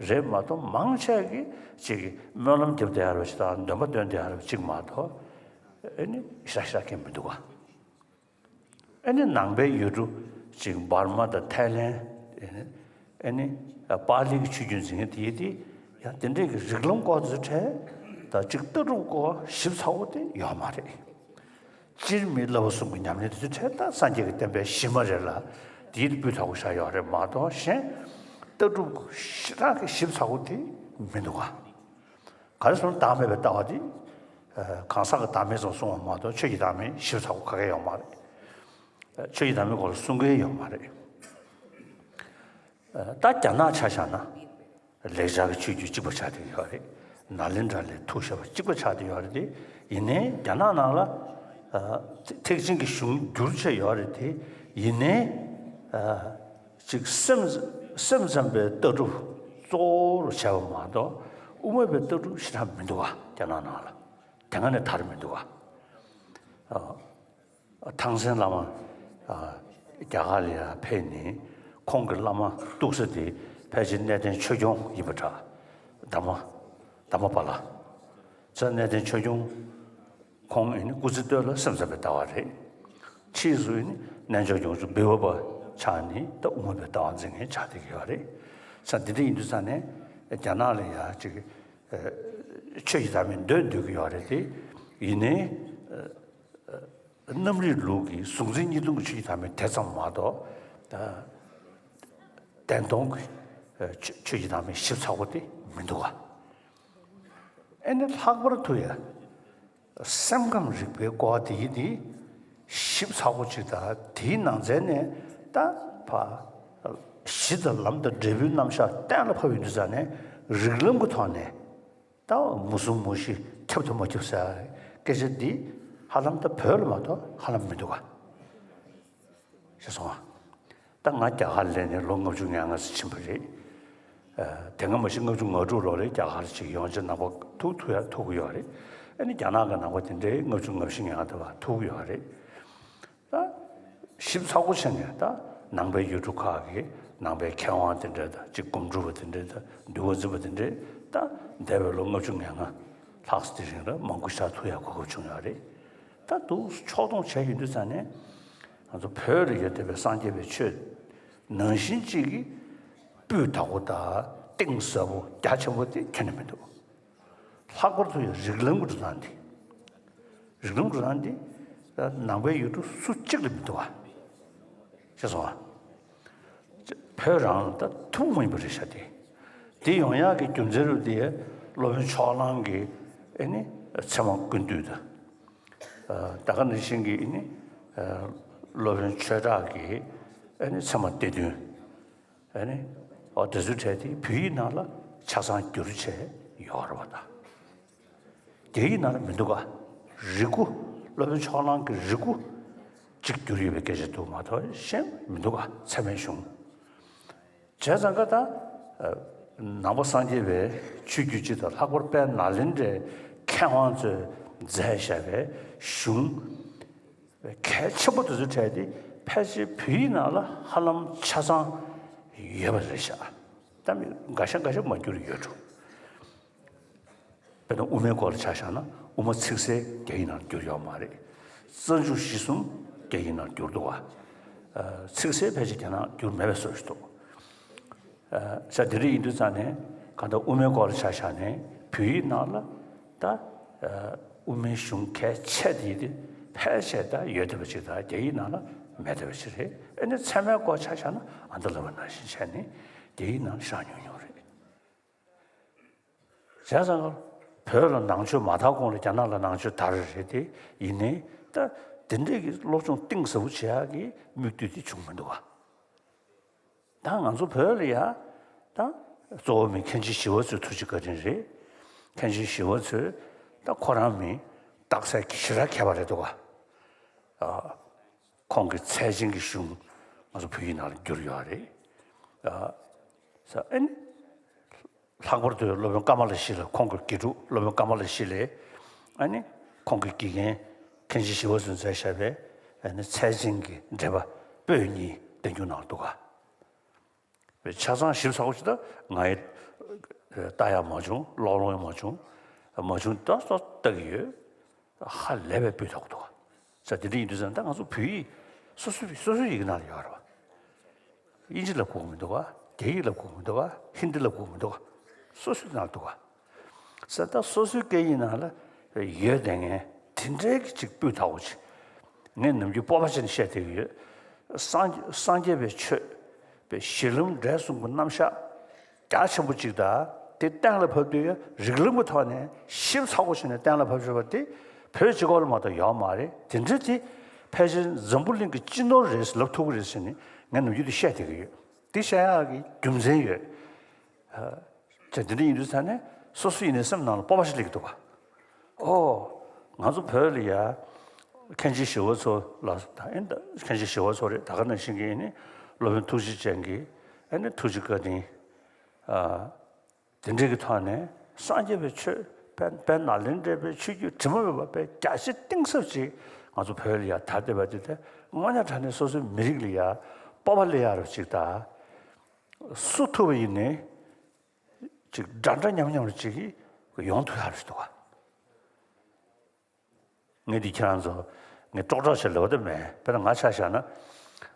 རེད་མ་གཏོགས་མང་ཆེ་གིས་ཅིག་སྨོན་ལམ་རྒྱབ་བསྡད་ཡ་རེད་པ་ཅིག་དང་འདོན་པ་འདོན་བསྡད་ཡ་རེད་པ་ཅིག་མ་གཏོགས་ཨེ་ནི་ཞེ་དྲག་ཞེ་དྲག་གི་མི་འདུག་ག་ཨེ་ནི་ནང་པའི་ཡུལ་གྲུ་ཅིག་འབར་མ་དང་ཐའི་ལེན། ཨེ་ནི་ པཱ་ལི་གི་ཆོས་བརྒྱུད་འཛིན་མཁན་དེ་ཡིན་དེ། ཡང་དེ་འདྲས་ཀྱི་རིགས་ལམ་སྐོར་དེ་ཚོའི་གྲས་ད་གཅིག་ལྟ་གྲུབ་སྐོར་ཞིབ་ཚགས་པོ་དེ་ཡོད་མ་རེད། སྤྱིར་མི་བསླབ་པ་གསུམ་གྱི་ཉམས་ལེན་དེ་ཚོའི་གྲས་ད་སངས་རྒྱས་ཀྱི་བསྟན་པའི་གཞི་མ་རེད་ལ། དེ་ཡིན་དེ་སྤུས་དག་པོ་བཞག་ཡོད་རེད་མ་གཏོགས། གཞན་ལྟ་གྲུབ་ཞེ་དྲག་གི་ཞིབ་ཚགས་པོ་དེ་མི་འདུག་ག་ག་རེ་ཟེར་ན་བདག་མེད་པའི་ལྟ་བ་དེ། གང་ཟག་གི་བདག་མེད་ཙམ་གསུང་བ་མ་གཏོགས་ཆོས་ཀྱི་བདག་མེད་ཞིབ་ཚགས་པོ་ག་གེ་ཡོད་མ་རེད། ཆོས་ཀྱི་བདག་མེད་སྐོར་ལ་གསུང་མཁན་ཡོད་མ་རེད། ད་རྒྱ་ནག་ཆ་བཞག་ན་ལེགས་སྦྱར་གྱི་ཆོས་བརྒྱུད་གཅིག་པ་ཆགས་བསྡད་ཡོད་རེད། ནཱ་ལེནྡྲ་ལས་ཐུགས་ཞེས་པ་གཅིག་པ་ཆགས་བསྡད་ཡོད་རེད་དེ། ཡིན་ནའི་རྒྱ་ནག་ནང་ལ་ཐེག་ཆེན་གྱི་གཞུང་བསྒྱུར་བྱས་ཡོད་རེད་དེ། ཡིན་ནའི་ཅིག་སེམས་སེམས་ཙམ་པའི་ལྟ་གྲུབ་གཙོ་བོར་བྱས་པ་མ་གཏོགས་དབུ་མ་པའི་ལྟ་གྲུབ་ཞེ་དྲག་མི་འདུག་ག་རྒྱ་ནག་ནང་ལ། དེ་སྔ་ནས་དར་མི་འདུག་ག་ཐང་སན་བླ་མ་རྒྱ་གར་ལ་ཡར་ཕེབས་ནས་ཁོང་གི་བླ་མ་གཏུགས་ས་དེ་ཕལ་ཆེར་གནས་བརྟན་ཆོས་སྐྱོང་ཡིན་པ་འདྲ། དྷརྨ་དྷརྨ་པཱ་ལ། ཙ་གནས་བརྟན་ཆོས་སྐྱོང་ཁོང་ཨེ་ནི་སྐུ་ཚེ་སྟོད་ལ་སེམས་ཙམ་པའི་ལྟ་བ་རེད། ཕྱིས་སུ་ཨེ་ནི་རྣལ་འབྱོར་སྐྱོང་ཆུང་བི་བྷ་པ་ཆགས་ནས་ད་དབུ་མ་པའི་ལྟ་བ་འཛིན་མཁན་ཆགས་བསྡད་ཀྱི་ཡོད་རེད། ཙ་འདི་འདྲ་ཡིན་དུས་ཙ་ནས་རྒྱ་ནག་ལ་ཡར་ཅིག་ཆོས་ཀྱི་བདག་མེད་འདོད་འདོད་ཀྱི་ཡོད་རེད་དེ། ཡིན་ནའི། གནམ་རིག་ལུག་གི་གཟུང་འཛིན་གཉིས་སྟོང་གི་ཆོས་ཀྱི་བདག་མེད་དེ་ཙམ་མ་གཏོགས། ད་བདེན་སྟོང་གི་ཆོས་ཆོས་ཀྱི་བདག་མེད་ཞིབ་ཚགས་པོ་དེ་མི་འདུག་ག་ཨེ་ནི་ལྷག་པར་དུ་ཡ། སེམས་ཁམས་རིག་པའི་སྐོར་དེ་ཡིན་དེ་ཞིབ་ཚགས་པོ་ཅིག་དང་། དེའི་ནང་ཚན་ནས་ད་ཕ་གཞི་དང་ལམ་དང་འབྲས་བུའི་རྣམ་གཞག་གཏན་ལ་ཕབ་ཡོང་དུས་ཙ་ནས་རིགས་ལམ་གྱི་ཐོག་ནས། ད་མུ་གསུམ་མུ་བཞི་ཁྱབ་དང་མ་ཁྱབ་ཟེར་སྐད་ཆ་འདི་ཧ་ལམ་ད་བོད་ལ་མ་གཏོགས་ཧ་ལམ་མི་འདུག་ག་ཤེས་སོང་ཨ། ད་ང་རྒྱ་གར་སླེབས་ནས་ལོ་ལྔ་བཅུ་ང་ལྔ་ཙམ་ཕྱིན་པ་རེད། ཨ། དེ་སྔ་མ་གཞི་ལྔ་བཅུ་ང་དྲུག་ལོ་ལ་རྒྱ་གར་ཅིག་ཡོང་བྱས་ནང་པ་ཐུག་ཐུག་ཡ་ཐུག་གི་ཡོད་རེད། ཨ་ནི་རྒྱ་ནག་གི་ནང་པ་དེ་འདྲའི་ལྔ་བཅུ་ང་བཞི་ང་ལྔ་དེ་བ་ཐུག་གི་ཡོད་རེད། ད། ཞིབ་ཚགས་པོ་བྱས་ནས་ད་ནང་པའི་ཡུལ་གྲུ་ཁག་གི་ནང་པའི་མཁས་དབང་དེ་འདྲ་དང་གཅིག་སྒོམ་སྒྲུབ་པ་དེ་འདྲ་དང་འདུལ་བ་འཛིན་པ་དེ་འདྲས་ད་འདས་པའི་ལོ་ལྔ་བཅུ་ང་ལྔ་ལྷག་ཙམ་དེ་རིང་ལ་མང་པོ་ཞིག་ཐུག་ཡག་གོ་སྐབས་བྱུང་ཡོད་རེད། ད་འདུག་ཕྱོགས་བསྡོམས་བྱས་ཡོང་དུས་ཙ་ནས་ང་ཚོ་བོད་ལ་ཡོད་བསྡད་པའི་སངས་རྒྱས་པའི་ཆོས་ནང་བཞིན་གཅིག་གི་སྤུས་དག་པོ་དང་གཏིང་ཟབ་པོ་རྒྱ་ཆེན་པོ་དེ་ཁྱོན་ནས་མི་འདུག་ལྷག་པར་དུ་ཡང་རིགས་ལམ་གྱི་འགྲོ་སྟངས་འདི། རིགས་ལམ་གྱི་འགྲོ་སྟངས་འདི། ནང་པའི་ཡུལ་གྲུ་སུ་གཅིག་ལ་མི་འདུག་བ། ཤེས་སོང་བ། བོད་རང་ལ་ད་ཐུན་མོང་མ་ཡིན་པ་རེད་ཤག་དེ། དེ་ཡོང་ཡག་གི་རྒྱུ་མཚན་རུ་དེ་སློབ་དཔོན་ཕྱོགས་གླང་གིས་ཨེ་ནི་ཚད་མ་ཀུན་བཏུས་དང་། ད་ག་ནང་བཞིན་གྱི་ཨེ་ནི་སློབ་དཔོན་ཆོས་གྲགས་ཀྱིས་ཨེ་ནི་ཚད་མ་སྡེ་བདུན། ཨ་ནི། འོ་དེ་ཚོའི་གྲས་དེ་བོད་ཡིག་ནང་ལ་ཆ་ཚང་བསྒྱུར་བྱས་ཡོད་རེད་བ་ད། རྒྱ་ཡིག་ནང་ལ་མི་འདུག་ག་རིག་སྐུ། སློབ་དཔོན་ཕྱོགས་གླང་གི་རིག་སྐུ་གཅིག་བསྒྱུར་ཡོད་པའི་སྐད་ཆ་འདུག་མ་གཏོགས་གཞན་མི་འདུག་ག་ཚད་མའི་གཞུང་། བྱས་ཙང་ཀ་ད། ནང་པ་སངས་རྒྱས་པའི་ཆོས་བརྒྱུད་སྤྱི་དང་ལྷག་པར་དཔལ་ནཱ་ལེནྡྲའི་མཁས་དབང་ཚོས་མཛད་བཞག་པའི་གཞུང་། གལ་ཆེན་པོ་དེ་ཚོའི་གྲས་དེ་ཕལ་ཆེར་བོད་ཡིག་ནང་ལ་ཧ་ལམ་ཆ་ཚང་ཡོད་པ་རེད་ཤག་ད་མི་འགའ་ཤས་འགའ་ཤས་མ་བསྒྱུར་ཡོད་འགྲོ། དཔེར་ན་དབུ་མའི་སྐོར་ལ་ཆ་བཞག་ན་དབུ་མ་ཚིག་གསལ་རྒྱ་ཡིག་ནང་བསྒྱུར་ཡོད་མ་རེད། རྩ་འཇུག་གཞི་གསུམ་རྒྱ་ཡིག་ནང་བསྒྱུར་འདུག་བ། ཚིག་གསལ་ཕལ་ཆེར་རྒྱ་ནང་བསྒྱུར་མེད་པའི་བཟོ་ཞིག་འདུག་ས་དེ་རིགས་ཡིན་དུས་ཙང་ནས་གང་ལྟར་དབུ་མའི་སྐོར་ལ་ཆ་བཞག་ནས་བོད་ཡིག་ནང་ལ་ད་དབུ་མའི་གཞུང་གལ་ཆེ་དེ་དེ་ཕལ་ཆེར་ད་ཡོད་བསྡད་པ་ཅིག་དང་རྒྱ་ཡིག་ནང་ལ་མེད་བསྡད་པ་ཅིག་རེད། ཨ་ནི་ཚད་མའི་སྐོར་ཆ་བཞག་ན་ཨ་མདའ་ལབ་པ་ནང་བཞིན་བྱས་ནས་རྒྱ་ཡིག་ནང་ལ་བཞག་ཉུང་ཉུང་རེད། བྱས་ཙང་བོད་ལ་ནང་ཆོས་མ་དར་གོང་ལ་རྒྱ་ནག་ལ་ནང་ཆོས་དར་རེད་དེ། ཡིན་ནའི་ད་དེ་འདྲས་ཀྱི་སློབ་སྦྱོང་གཏིང་ཟབ་པོ་བྱེད་ཡག་གི་མིག་ལྟོས་དེ་བྱུང་མི་འདུག་བ། ད་ང་ཚོ་བོད་ལ་ཡ། ད་གཙོ་བོ་མི་མཁན་ཆེན་ཞི་བ་འཚོའི་ཐུགས་རྗེ་བཀའ་དྲིན་རེད། མཁན་ཆེན་ཞི་བ་འཚོས་ད་ཁོ་རང་མི་རྟགས་གསལ་གྱི་ཞེ་དྲག་མཁས་པ་རེད་འདུག་ག་ཁོང་གི་ཚད་ཆེན་གྱི་གཞུང་ང་ཚོ་བོད་ཡིག་ནང་ལ་བསྒྱུར་ཡོད་རེད། ཨ་ནི། ལྷག་པར་དུ་སློབ་དཔོན་ཀ་མ་ལ་ཤཱི་ལ། ཁོང་གི་དགེ་ཕྲུག་སློབ་དཔོན་ཀ་མ་ལ་ཤཱི་ལས། ཨ་ནི་ཁོང་གི་དགེ་རྒན་མཁན་ཆེན་ཞི་བ་འཚོས་མཛད་བཞག་པའི་ཨ་ནི་ཚད་ཆེན་གྱི་འགྲེལ་པ་པོད་གཉིས་བསྟན་འགྱུར་ནང་འདུག་ག་ཆ་ཚང་ཞིབ་ཚགས་པོ་ཅིག་ད་ང་ཡི་ལྟ་ཡག་མ་བྱུང་། ཀློག་ཀློག་ཡག་མ་བྱུང་། མ་བྱུང་ད་སོ་ལྟ་གི་ཡོད། ཧ་ལས་པའི་སྤུས་དག་འདུག་ག་ས་དེ་འདྲ་ཡིན་དུས་ཙང་ད་ང་ཚོ་བོད་ཡིག་སོ་སོའི་སོ་སོའི་ཡི་གེ་ནང་ལ་ཡོད་རེད་བ། དབྱིན་ཇི་ལ་གོ་གི་མི་འདུག་ག་རྒྱ་ཡིག་ལབ་དགོས་མི་འདུག་ག་ཧིན་དི་ལབ་དགོས་མི་འདུག་ག་སོ་སོའི་ནང་འདུག་ག་ས་ད་སོ་སོའི་སྐད་ཡིག་ནང་ལ་ཡོད་བསྡད་མཁན་དེ་འདྲའི་གི་ཅིག་སྤུས་དག་པོ་ཅིག་ངས་ནམ་རྒྱུན་སྤོབས་པ་བྱས་ནས་བཤད་བསྡད་ཀྱི་ཡོད། སངས་སངས་རྒྱས་པའི་ཆོས་པའི་གཞི་ལམ་འབྲས་གསུམ་གྱི་རྣམ་གཞག་རྒྱ་ཆེན་པོ་ཅིག་དང་དེ་གཏན་ལ་ཕབ་དུས་རིགས་ལམ་གྱི་ཐོག་ནས་ཞིབ་ཚགས་པོ་བྱས་ནས་གཏན་ལ་ཕབ་ཆོག་པ་དེ་བོད་སྤྱི་ཁོག་ལ་མ་གཏོགས་ཡོད་མ་རེད། དེ་འདྲ་དེ་ཕལ་ཆེར་འཛམ་བུ་གླིང་གི་སྤྱི་ནོར་རེད་ལབ་ཐུབ་ཀྱི་རེད་ཟེར་ནས་ངས་ནམ་རྒྱུན་དུ་བཤད་བསྡད་ཀྱི་ཡོད། དེ་བཤད་ཡག་གི་རྒྱུ་མཚན་ཡོད། ཨ། ཅེས་འདི་འདྲ་ཡིན་དུས་ཙང་ནས་སོ་སོ་ཡིན་ནའི་སེམས་ནང་ལ་སྤོབས་པ་ཞིག་སླེབས་ཀྱི་འདུག་ག་ཨོ། ང་ཚོ་བོད་ལ་ཡ། མཁན་ཆེན་ཞི་བ་འཚོ་ལ་ད་ཨེ་ད་མཁན་ཆེན་ཞི་བ་འཚོ་རེད། ད་ག་ནང་བཞིན་གྱི་ཨེ་ནི་སློབ་དཔོན་ཐུགས་རྗེ་ཅན་གྱི་ཨེ་ནི་ཐུགས་རྗེ་བཀའ་དྲིན། ཨ། དེ་འདྲའི་གི་ཐོག་ནས་སངས་རྒྱས་པའི་ཆོས་དཔལ་དཔལ་ནཱ་ལེནྡྲའི་པའི་ཆོས་བརྒྱུད་དྲི་མ་མེད་པ་དཔེ་རྒྱ་ཆེ་གཏིང་ཟབ་ཅིག་ང་ཚོ་བོད་ལ་ཡ་དར་བསྡད་པ་དེ་དེ་དངོས་གནས་དྲང་གནས་སོ་སོའི་མི་རིགས་ལ་ཡ་སྤོབས་པ་སླེབས་ཡག་རབ་ཅིག་དང་། སུ་ཐུབ་པ་ཡིན་ནའི། ཅིག་འདྲ་འདྲ་མཉམ་མཉམ་རུ་ཅིག་ཡོང་ཐུབ་ཡག་རེད་འདུག་ག་ངས་འདི་ཁྱེད་རང་ཚོ་ངས་ཀྲོག་ཀྲོག་བྱས་ལབ་ད་མེད། དཔེར་ན་ང་ཆ་བཞག་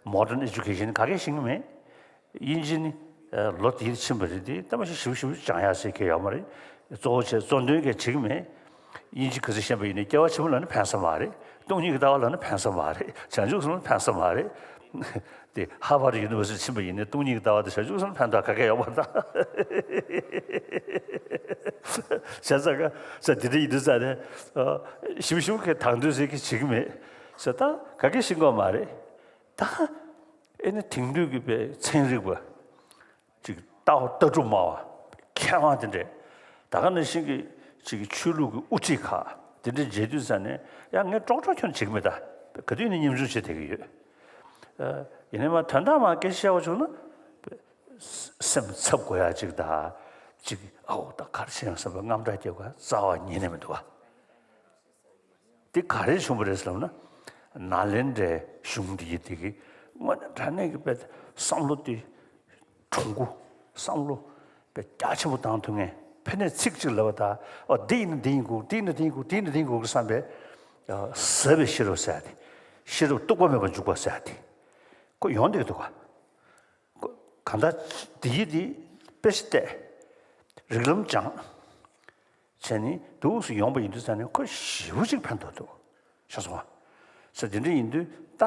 ན་modern education་ག་གེ་ཤེས་ཀྱི་མེད། དབྱིན་ཇི་ནི་ལོ་དེའི་ཕྱིན་པ་རེད་དེ་ལྟ་མ་ཤེས་ཞིབ་ཞིབ་སྦྱང་ཡག་ཟེར་གྱི་ཡོད་མ་རེད། གཙོ་བོ་བྱས་གཙོ་འདོན་གྱི་བྱེད་ཀྱི་མེད། དབྱིན་ཇི་ག་ཚོད་ཤེས་པ་ཡིན་ནའི་སྐྱེ་བ་ཕྱི་མ་ལ་ནི་ཕན་ས་མ་རེད། སྟོང་ཉིད་ཀྱི་ལྟ་བ་ལ་ནི་ཕན་ས་མ་རེད། བྱང་ཆུབ་སེམས་ལ་ཕན་ས་མ་རེད། དེ་Harvard University་ཕྱིན་པ་ཡིན་ནའི་སྟོང་ཉིད་ཀྱི་ལྟ་བ་དང་བྱང་ཆུབ་སེམས་ཕན་ཐོགས་ག་གེ་ཡོད་མ་རེད་ད། བྱས་ཙང་ག་ས་དེ་འདྲ་ཡིན་དུས་ཙང་ནས་ཞིབ་ཞིབ་གི་དང་དོད་ཟེར་གི་བྱེད་ཀྱི་མེད་ས་ད་ག་གེ་ཤེས་དགོས་མ་རེད་ད། ཨེ་ནི་དེང་དུས་ཀྱི་པའི་ཚན་རིག་པ། ཅིག་ལྟ་བ་ལྟ་གྲུབ་སྨྲ་བ་མཁས་དབང་དེ་འདྲས་ད་ག་ནང་བཞིན་གྱི་ཅིག་ཆོས་ལུགས་ཀྱི་དབུ་ཁྲིད་ཁག་དེ་འདྲས་མཇལ་དུས་ཙང་ནས་ཡང་ངས་ཀྲོག་ཀྲོག་ཁྱོན་བྱེད་ཀྱི་མེད་ད། ག་དུས་ནས་ཉམ་ཆུང་བྱེད་བསྡད་ཀྱི་ཡོད། ཨ། ཡིན་ནའི་མ་དོན་དག་མ་སྐད་ཆ་བཤད་པ་བྱུང་ན་སེམས་འཚབ་དགོས་ཡ་ཅིག་ད་ཅིག་ཨའོ་ད་ག་རེ་བྱས་ཡོང་བསམ་པའི་དངངས་སྐྲག་སྐྱེ་དགོས་ཡ་རྩ་བ་ཉིད་ནས་མི་འདུག་བ། འདི་ག་རེ་བྱུང་བ་རེད་ཟེར་ལབ་ན། ནཱ་ལེནྡྲའི་གཞུང་འདི་ཡི་དེ་གི་དངོས་གནས་དྲང་གནས་ཀྱི་དཔེ་བསམ་བློ་དེ་གྲུང་པོ་བསམ་བློ་དཔེ་རྒྱ་ཆེན་པོ་བཏང་ཐུབ་མཁན། ཕན་ནས་ཚིག་གཅིག་ལབ་པ་དང་ཨོ་འདི་ཡིན་ན་འདི་ཡིན་དགོས། འདི་ཡིན་ན་འདི་ཡིན་དགོས། འདི་ཡིན་ན་འདི་ཡིན་དགོས་ཀྱི་བསམ་པའི་ཟབ་པའི་ཤེས་རབ་ཟེར་ཡ་དེ། ཤེས་རབ་རྟོག་པ་མེད་པར་འཇུག་པ་ཟེར་ཡ་དེ། ཁོ་ཡོང་བསྡད་ཀྱི་འདུག་ག་གང་ལྟར་འདི་ཡི་འདི་དཔེ་ཆ་བལྟས། རིགས་ལམ་སྦྱངས། བྱས་ནས་འདུག་སེ་ཡོང་པ་ཡིན་དུས་ཙང་ནས་ཁོ་ཞེ་པོ་ཅིག་ཕན་ཐོགས་འདུག་ཤེས་སོང་ང་། ས་དེ་འདྲ་ཡིན་དུས་ད་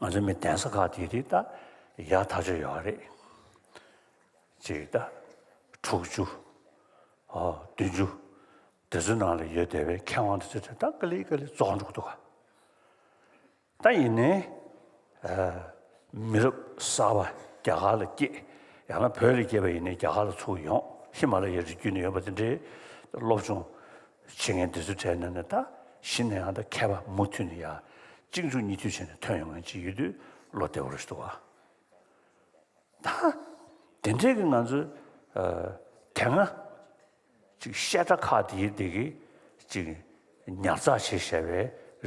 ང་ཚོ་མི་གདན་ས་ཁག་དེ་དེ་ད་ཡག་ཐག་ཆོད་ཡོད་རེད། ཅིག་ད་དྲུག་ཅུ། ཨོ་བདུན་ཅུ། དེ་ཚོའི་ནང་ལ་ཡོད་བསྡད་པའི་མཁས་དབང་དེ་ཚོ་ད་ག་ལེ་ག་ལེ་རྫོགས་འགྲོ་གི་འདུག་ག་ད་ཡིན་ནའི། ཨ། མི་རབས་གསར་པ་རྒྱ་གར་ལ་སྐྱེས། ཡང་ན་བོད་ལ་སྐྱེས་པ་ཡིན་ནའི་རྒྱ་གར་ལ་ཚུར་ཡོང་། ཧི་མ་ལ་ཡའི་རི་རྒྱུད་ནས་ཡོད་པ་དེ་འདྲའི་སློབ་སྦྱོང་བྱེད་མཁན་དེ་ཚོའི་གྲས་ནང་ནས་ད་གཞི་ནས་ཡང་ད་མཁས་པ་མུ་མཐུད་ནས་ཡང་གཅིག་མཇུག་གཉིས་མཐུད་བྱས་ནས་ཐོན་ཡོང་མཁན་ཅིག་ཡོད་དུས་བློ་བདེ་བོ་རེད་འདུག་ག་ད་དེ་འདྲའི་གི་ང་ཚོའི་ཨ་དེ་སྔ་ཅིག་བཤད་གྲྭ་ཁག་དེའི་དེ་གི་ཅིག་ཉར་ཚགས་བྱས་བཞག་པའི་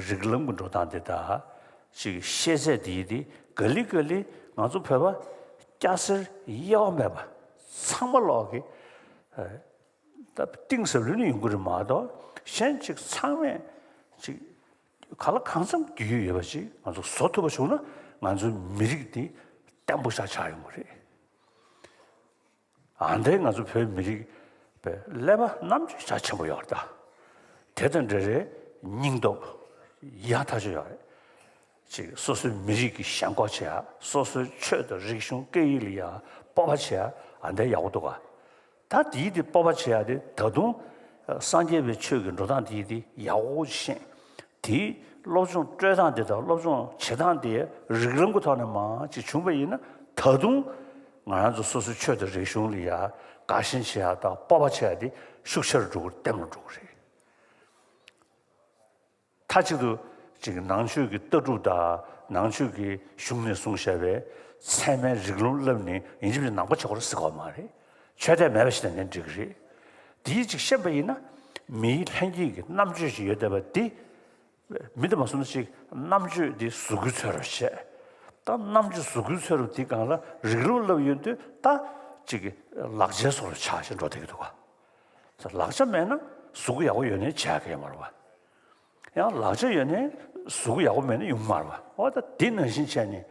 རིགས་ལམ་གྱི་འགྲོ་སྟངས་དེ་དང་། ཅིག་ཤེས་ཚད་དེའི་དེ་ག་ལེ་ག་ལེ་ང་ཚོ་བོད་པ་སྐྱ་སེར་དབྱེ་བ་མེད་པ་ཚང་མ་ལོག་གི་ཨ་ད་གཏིང་ཟབ་ལོས་ནི་ཡོང་གི་རེད་མ་གཏོགས་གཞན་ཅིག་ཚང་མས་ཅིག་ག་ལ་གང་འཚམ་རྒྱུས་ཡོད་ཡོད་པ་ཅིག་ང་ཚོ་བཟོ་ཐུབ་པ་བྱུང་ན་ང་ཚོའི་མི་རིགས་འདི་བརྟན་པོ་ཞིག་ཆགས་ཡོང་གི་རེད། ཨ་འདྲའི་ང་ཚོ་བོད་མི་རིགས་པའི་ཀླད་པ་རྣམ་དཔྱོད་རྒྱ་ཆེན་པོ་ཡོད་རེད་ད། དེ་དང་འབྲེལ་བའི་སྙིང་སྟོབས་ཡག་ཐག་ཆོད་ཡོད་རེད། ཅིག་སོ་སོའི་མི་རིགས་ཀྱི་ཞེན་ཁོག་བྱེད་ཡ། སོ་སོའི་ཆོས་དང་རིག་གཞུང་སྐད་ཡིག་ལ་ཡ་སྤོབས་པ་བྱེད་ཡ་ཨ་འདྲའི་ཡག་པོ་འདུག་ག་ད་དེའི་དེ་སྤོབས་པ་བྱེད་ཡ་དེ་ད་དུང་སངས་རྒྱས་པའི་ཆོས་ཀྱི་འགྲོ་སྟངས་དེའི་དེ་ཡག་པོ་ཤེས། དེའི་སློབ་སྦྱོང་སྤྲོད་སྟངས་དེ་དང་སློབ་སྦྱོང་བྱེད་སྟངས་དེ་རིགས་ལམ་གྱི་ཐོག་ནས་མར་ཅིག་བྱུང་བ་ཡིན་ན་ད་དུང་ང་རང་ཚོ་སོ་སོའི་ཆོས་དང་རིག་གཞུང་ལ་ཡ་དགའ་ཞེན་བྱེད་ཡ་དང་སྤོབས་པ་བྱེད་ཡ་དེ་ཤུགས་ཆེ་རུ་འགྲོ་གི་རེད། བརྟན་པོ་རུ་འགྲོ་གི་རེད། མཐའ་གཅིག་ཏུ་ཅིག་ནང་ཆོས་ཀྱི་ལྟ་གྲུབ་དང་ནང་ཆོས་ཀྱི་གཞུང་ནས་གསུངས་བཞག་པའི་ཚད་མའི་རིགས་ལམ་བསླབས་ནས་ཡིན་གཅིག་མིན་གཅིག་ནང་པ་བྱེད་དགོས་རེད་ཟེར་གྱི་ཡོད་མ་རེད། ཆོས་དད་མེད་པ་ཞིག་དང་ནི་འགྲིག་གི་རེད། དེའི་ཅིག་ཤེས་པ་ཡིན་ན་མིའི་ལྷན་སྐྱེས་ཀྱི་རྣམ་དཔྱོད་ཅིག་ཡོད་བསྡད་པ་འདི། མི་དེ་མ་སོང་ན་ཅིག་རྣམ་དཔྱོད་འདི་གཟུགས་སྐུའི་ཚོད་རུ་བྱས། ད་རྣམ་དཔྱོད་གཟུགས་སྐུའི་ཚོད་རུ་འདི་སྒང་ལ་རིགས་ལམ་བསླབས་ཡོང་དུས་ད་ཅིག་ལག་ཆའི་བཟོ་འདྲ་ཆགས་ཤིང་འགྲོ་བསྡད་ཀྱི་འདུག་ག་ལག་ཆ་མེད་ན་གཟུགས་སྐུ་ཡག་པོ་ཡོད་ནའི་བྱེད་ཡག་གི་ཡོད་མ་རེད་པ། ཡང་ལག་ཆ་ཡོད་ནའི་གཟུགས་སྐུ་ཡག་པོ་མེད་ན་ཡོང་གི་མ་རེད་པ། འོ་ད་འདི་ནང་བཞིན་བྱས་ནས་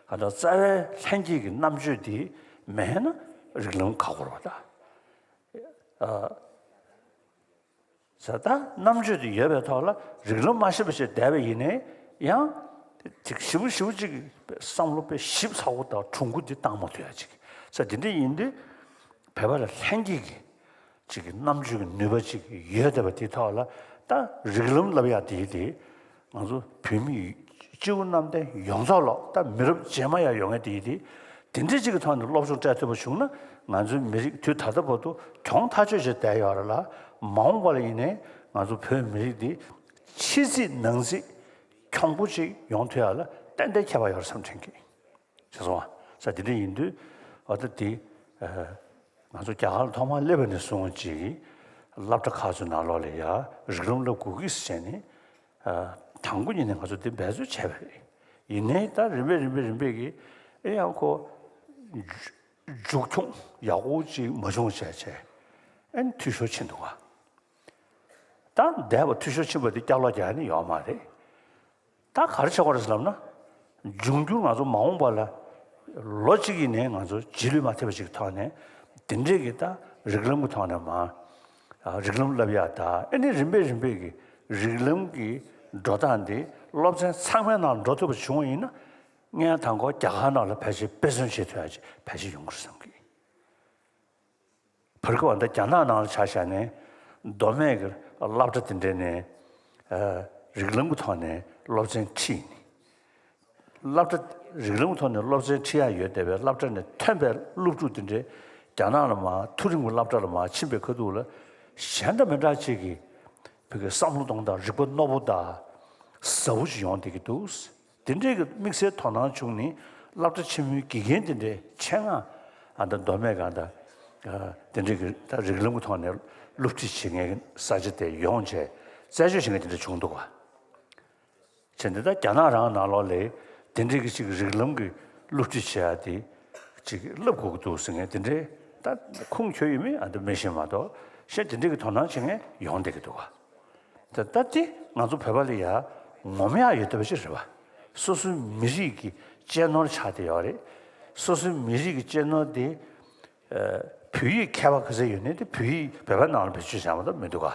གང་ལྟར་རྩ་བའི་ལྷན་སྐྱེས་ཀྱི་རྣམ་དཔྱོད་དེ་མེད་ན་རིགས་ལམ་ག་གོ་རེད་པ་ད། ཟེར། ད་རྣམ་དཔྱོད་དེ་ཡོད་པའི་ཐོག་ལ་རིགས་ལམ་མ་ཤེས་པ་ཞིག་བསྡད་པ་ཡིན་ནའི་ཡང་། དེ་ཞིབ་ཞིབ་ཅིག་བསམ་བློ་དཔེ་ཞིབ་ཚགས་པོ་དང་གྲུང་པོ་དེ་བཏང་མ་ཐུབ་ཡ་ཅིག་ཟེར། དེ་འདྲ་ཡིན་དུས་བོད་པ་ལ་ལྷན་སྐྱེས་ཀྱི་ཅིག་གི་རྣམ་དཔྱོད་ཀྱི་ནུས་པ་ཅིག་ཡོད་བསྡད་པ་དེའི་ཐོག་ལ་ད་རིགས་ལམ་ལབ་ཡ་དེ་དེ་ང་ཚོ་བོད་མི་སྤྱི་བོ་གནམ་བསྟན་ཡོངས་རྫོགས་ལོག་ད་མི་རབས་རྗེས་མ་ཡང་ཡོང་ངེས་དེ་ཡིན་དེ། དེ་འདྲ་ཅིག་གི་ཐོག་ནས་སློབ་སྦྱོང་སྤྲད་ཐུབ་པ་བྱུང་ན་ང་ཚོའི་མི་རིགས་དུས་ད་ལྟ་བར་དུ་གྱོང་ཐག་ཆོད་བྱས་བསྡད་ཡོད་རེད་ལ། མ་འོངས་པ་ལ་ཡིན་ནའི་ང་ཚོ་བོད་མི་རིགས་འདི་ཕྱི་གཟིགས་ནང་གཟིགས་གྱོང་པོ་ཅིག་ཡོང་ཐུབ་ཡ་ལ་ཏན་ཏན་ཁྱད་པར་ཡོད་རེད་བསམ་དྲན་གི། ཤེས་སོང་ང་། ས་དེ་འདྲ་ཡིན་དུས་འོ་ད་དེ་ང་ཚོ་རྒྱ་གར་ལ་ཐོག་མར་སླེབས་པ་ནས་བཟུང་ཅིག་སློབ་གྲྭ་ཁག་ཚོའི་ནང་ལོགས་ལ་ཡ་རིགས་ལམ་སློབ་དགོས་ཀྱི་ཟེར་ནས། ཨ། དང་པོ་ཉིད་ནས་ང་ཚོ་འདི་འབད་རྩོལ་བྱས་པ་རེད། ཡིན་ནའི་ད་རིམ་པས་རིམ་པས་རིམ་པས་ཀྱིས་ཨེ་ཡང་ཁོ་མཇུག་མཇུག་མཐུད་ཡག་པོ་ཅིག་མ་བྱུང་བྱས་བྱས་ཨེ་འཐུས་ཤོར་ཕྱིན་འདུག་ག། ད་འདས་པ་འཐུས་ཤོར་ཕྱིན་པ་འདི་བསྐྱར་ལོག་རྒྱག་ནི་ཡོད་མ་རེད། ད་ག་རེ་བྱེད་དགོས་རེད་ཟེར་ལབ་ན། འབྱུང་འགྱུར་ང་ཚོ་མ་འོངས་པ་ལ་ལོ་གཅིག་ཡིན་ནའི་ང་ཚོ་རྗེས་ལུས་མ་ཐེབས་པ་ཅིག་ཐོག་ནས་དེ་འདྲས་ཀྱི་ད་རིགས་ལམ་གྱི་ཐོག་ནས་མ། ཨ། རིགས་ལམ་བསླབ་ཡག་ད་ཨེ་ནི་རིམ་པས་རིམ་པས་ཀྱི་རིགས་ལམ་གྱི་འགྲོ་སྟངས་འདི་སློབ་ཚན་ཚང་མའི་ནང་འགྲོ་ཐུབ་པ་བྱུང་བ་ཡིན་ན། སྔོན་དང་པོ་རྒྱ་གར་ནང་ལ་ཕལ་ཆེར་དཔེ་མཚོན་བྱེད་ཐུབ་ཡག་ཅིག་ཕལ་ཆེར་ཡོང་གི་རེད་བསམ་གི། བར་སྐབས་འདི་རྒྱ་ནག་ནང་ལ་ཆ་བཞག་ནས་མདོ་སྨད་ཀྱི་སློབ་གྲྭ་དེ་འདྲས་ནས་ཨ། རིགས་ལམ་གྱི་ཐོག་ནས་སློབ་ཚན་ཁྲིད་ནས། སློབ་གྲྭ་རིགས་ལམ་གྱི་ཐོག་ནས་སློབ་ཚན་ཁྲིད་ཡག་ཡོད་བསྡད་པའི་སློབ་གྲྭ་ནས་ཐོན་པའི་སློབ་ཕྲུག་དེ་འདྲས་རྒྱ་ནག་ལ་མར་མཐོ་རིམ་གྱི་སློབ་གྲྭ་ལ་མར་ཕྱིན་པའི་ཁ་ཐུག་ལ་གཞན་དང་མི་འདྲ་ཅིག་གི་བོད་ཀྱི་བསམ་བློ་གཏོང་སྟངས་རིག་པ་རྣོ་པོ་དང་ཟབ་པོ་ཞིག་ཡོང་བསྡད་ཀྱི་འདུག། དེ་འདྲའི་གི་དམིགས་བསལ་དོ་སྣང་བྱུང་ནས་སློབ་གྲྭ་ཆེན་མོའི་དགེ་རྒན་དེ་འདྲའི་ཆེད་མངགས་ཨ་ད་མདོ་སྨད་གང་ད་དེ་འདྲའི་གི་ད་རིགས་ལམ་གྱི་ཐོག་ནས་སློབ་ཁྲིད་བྱེད་མཁན་གྱི་ས་ཆ་དེ་ཡོང་བྱས་རྩད་གཅོད་བྱེད་མཁན་དེ་འདྲ་བྱུང་འདུག་ག། བྱས་འདི་ད་རྒྱ་ནག་རང་ནང་ལོགས་ལ་དེ་འདྲའི་གི་ཅིག་རིགས་ལམ་གྱི་སློབ་ཁྲིད་བྱེད་ཡ་དེ་ཅིག་བསླབ་དགོས་ཀྱི་འདུག་ཟེར་མཁན་དེ་འདྲའི་ད་ཁུངས་འཁྱོལ་ཡོད་མེད་ཨ་ད་མི་ཤེས་མ་གཏོགས་གཞན་དེ་འདྲའི་གི་དོ་སྣང་བྱེད་མཁན་ཡོང་བསྡད་ཀྱི་འདུག་ག། ད་ལྟ་དེ་ང་ཚོ་བོད་པ་ལ་ཡ་ངོམ་ཡག་ཡོད་བསྡད་པ་ཅིག་རེད་པ། སོ་སོའི་མི་རིགས་ཀྱི་གཅེས་ནོར་ཆགས་བསྡད་ཡོད་རེད། སོ་སོའི་མི་རིགས་ཀྱི་གཅེས་ནོར་དེ་ཨ། བོད་ཡིག་མཁས་པ་ག་ཚད་ཡོད་ནའི་དེ་བོད་ཡིག་བོད་པའི་ནང་ལ་བེད་སྤྱོད་བྱས་མ་གཏོགས་མི་འདུག་ག།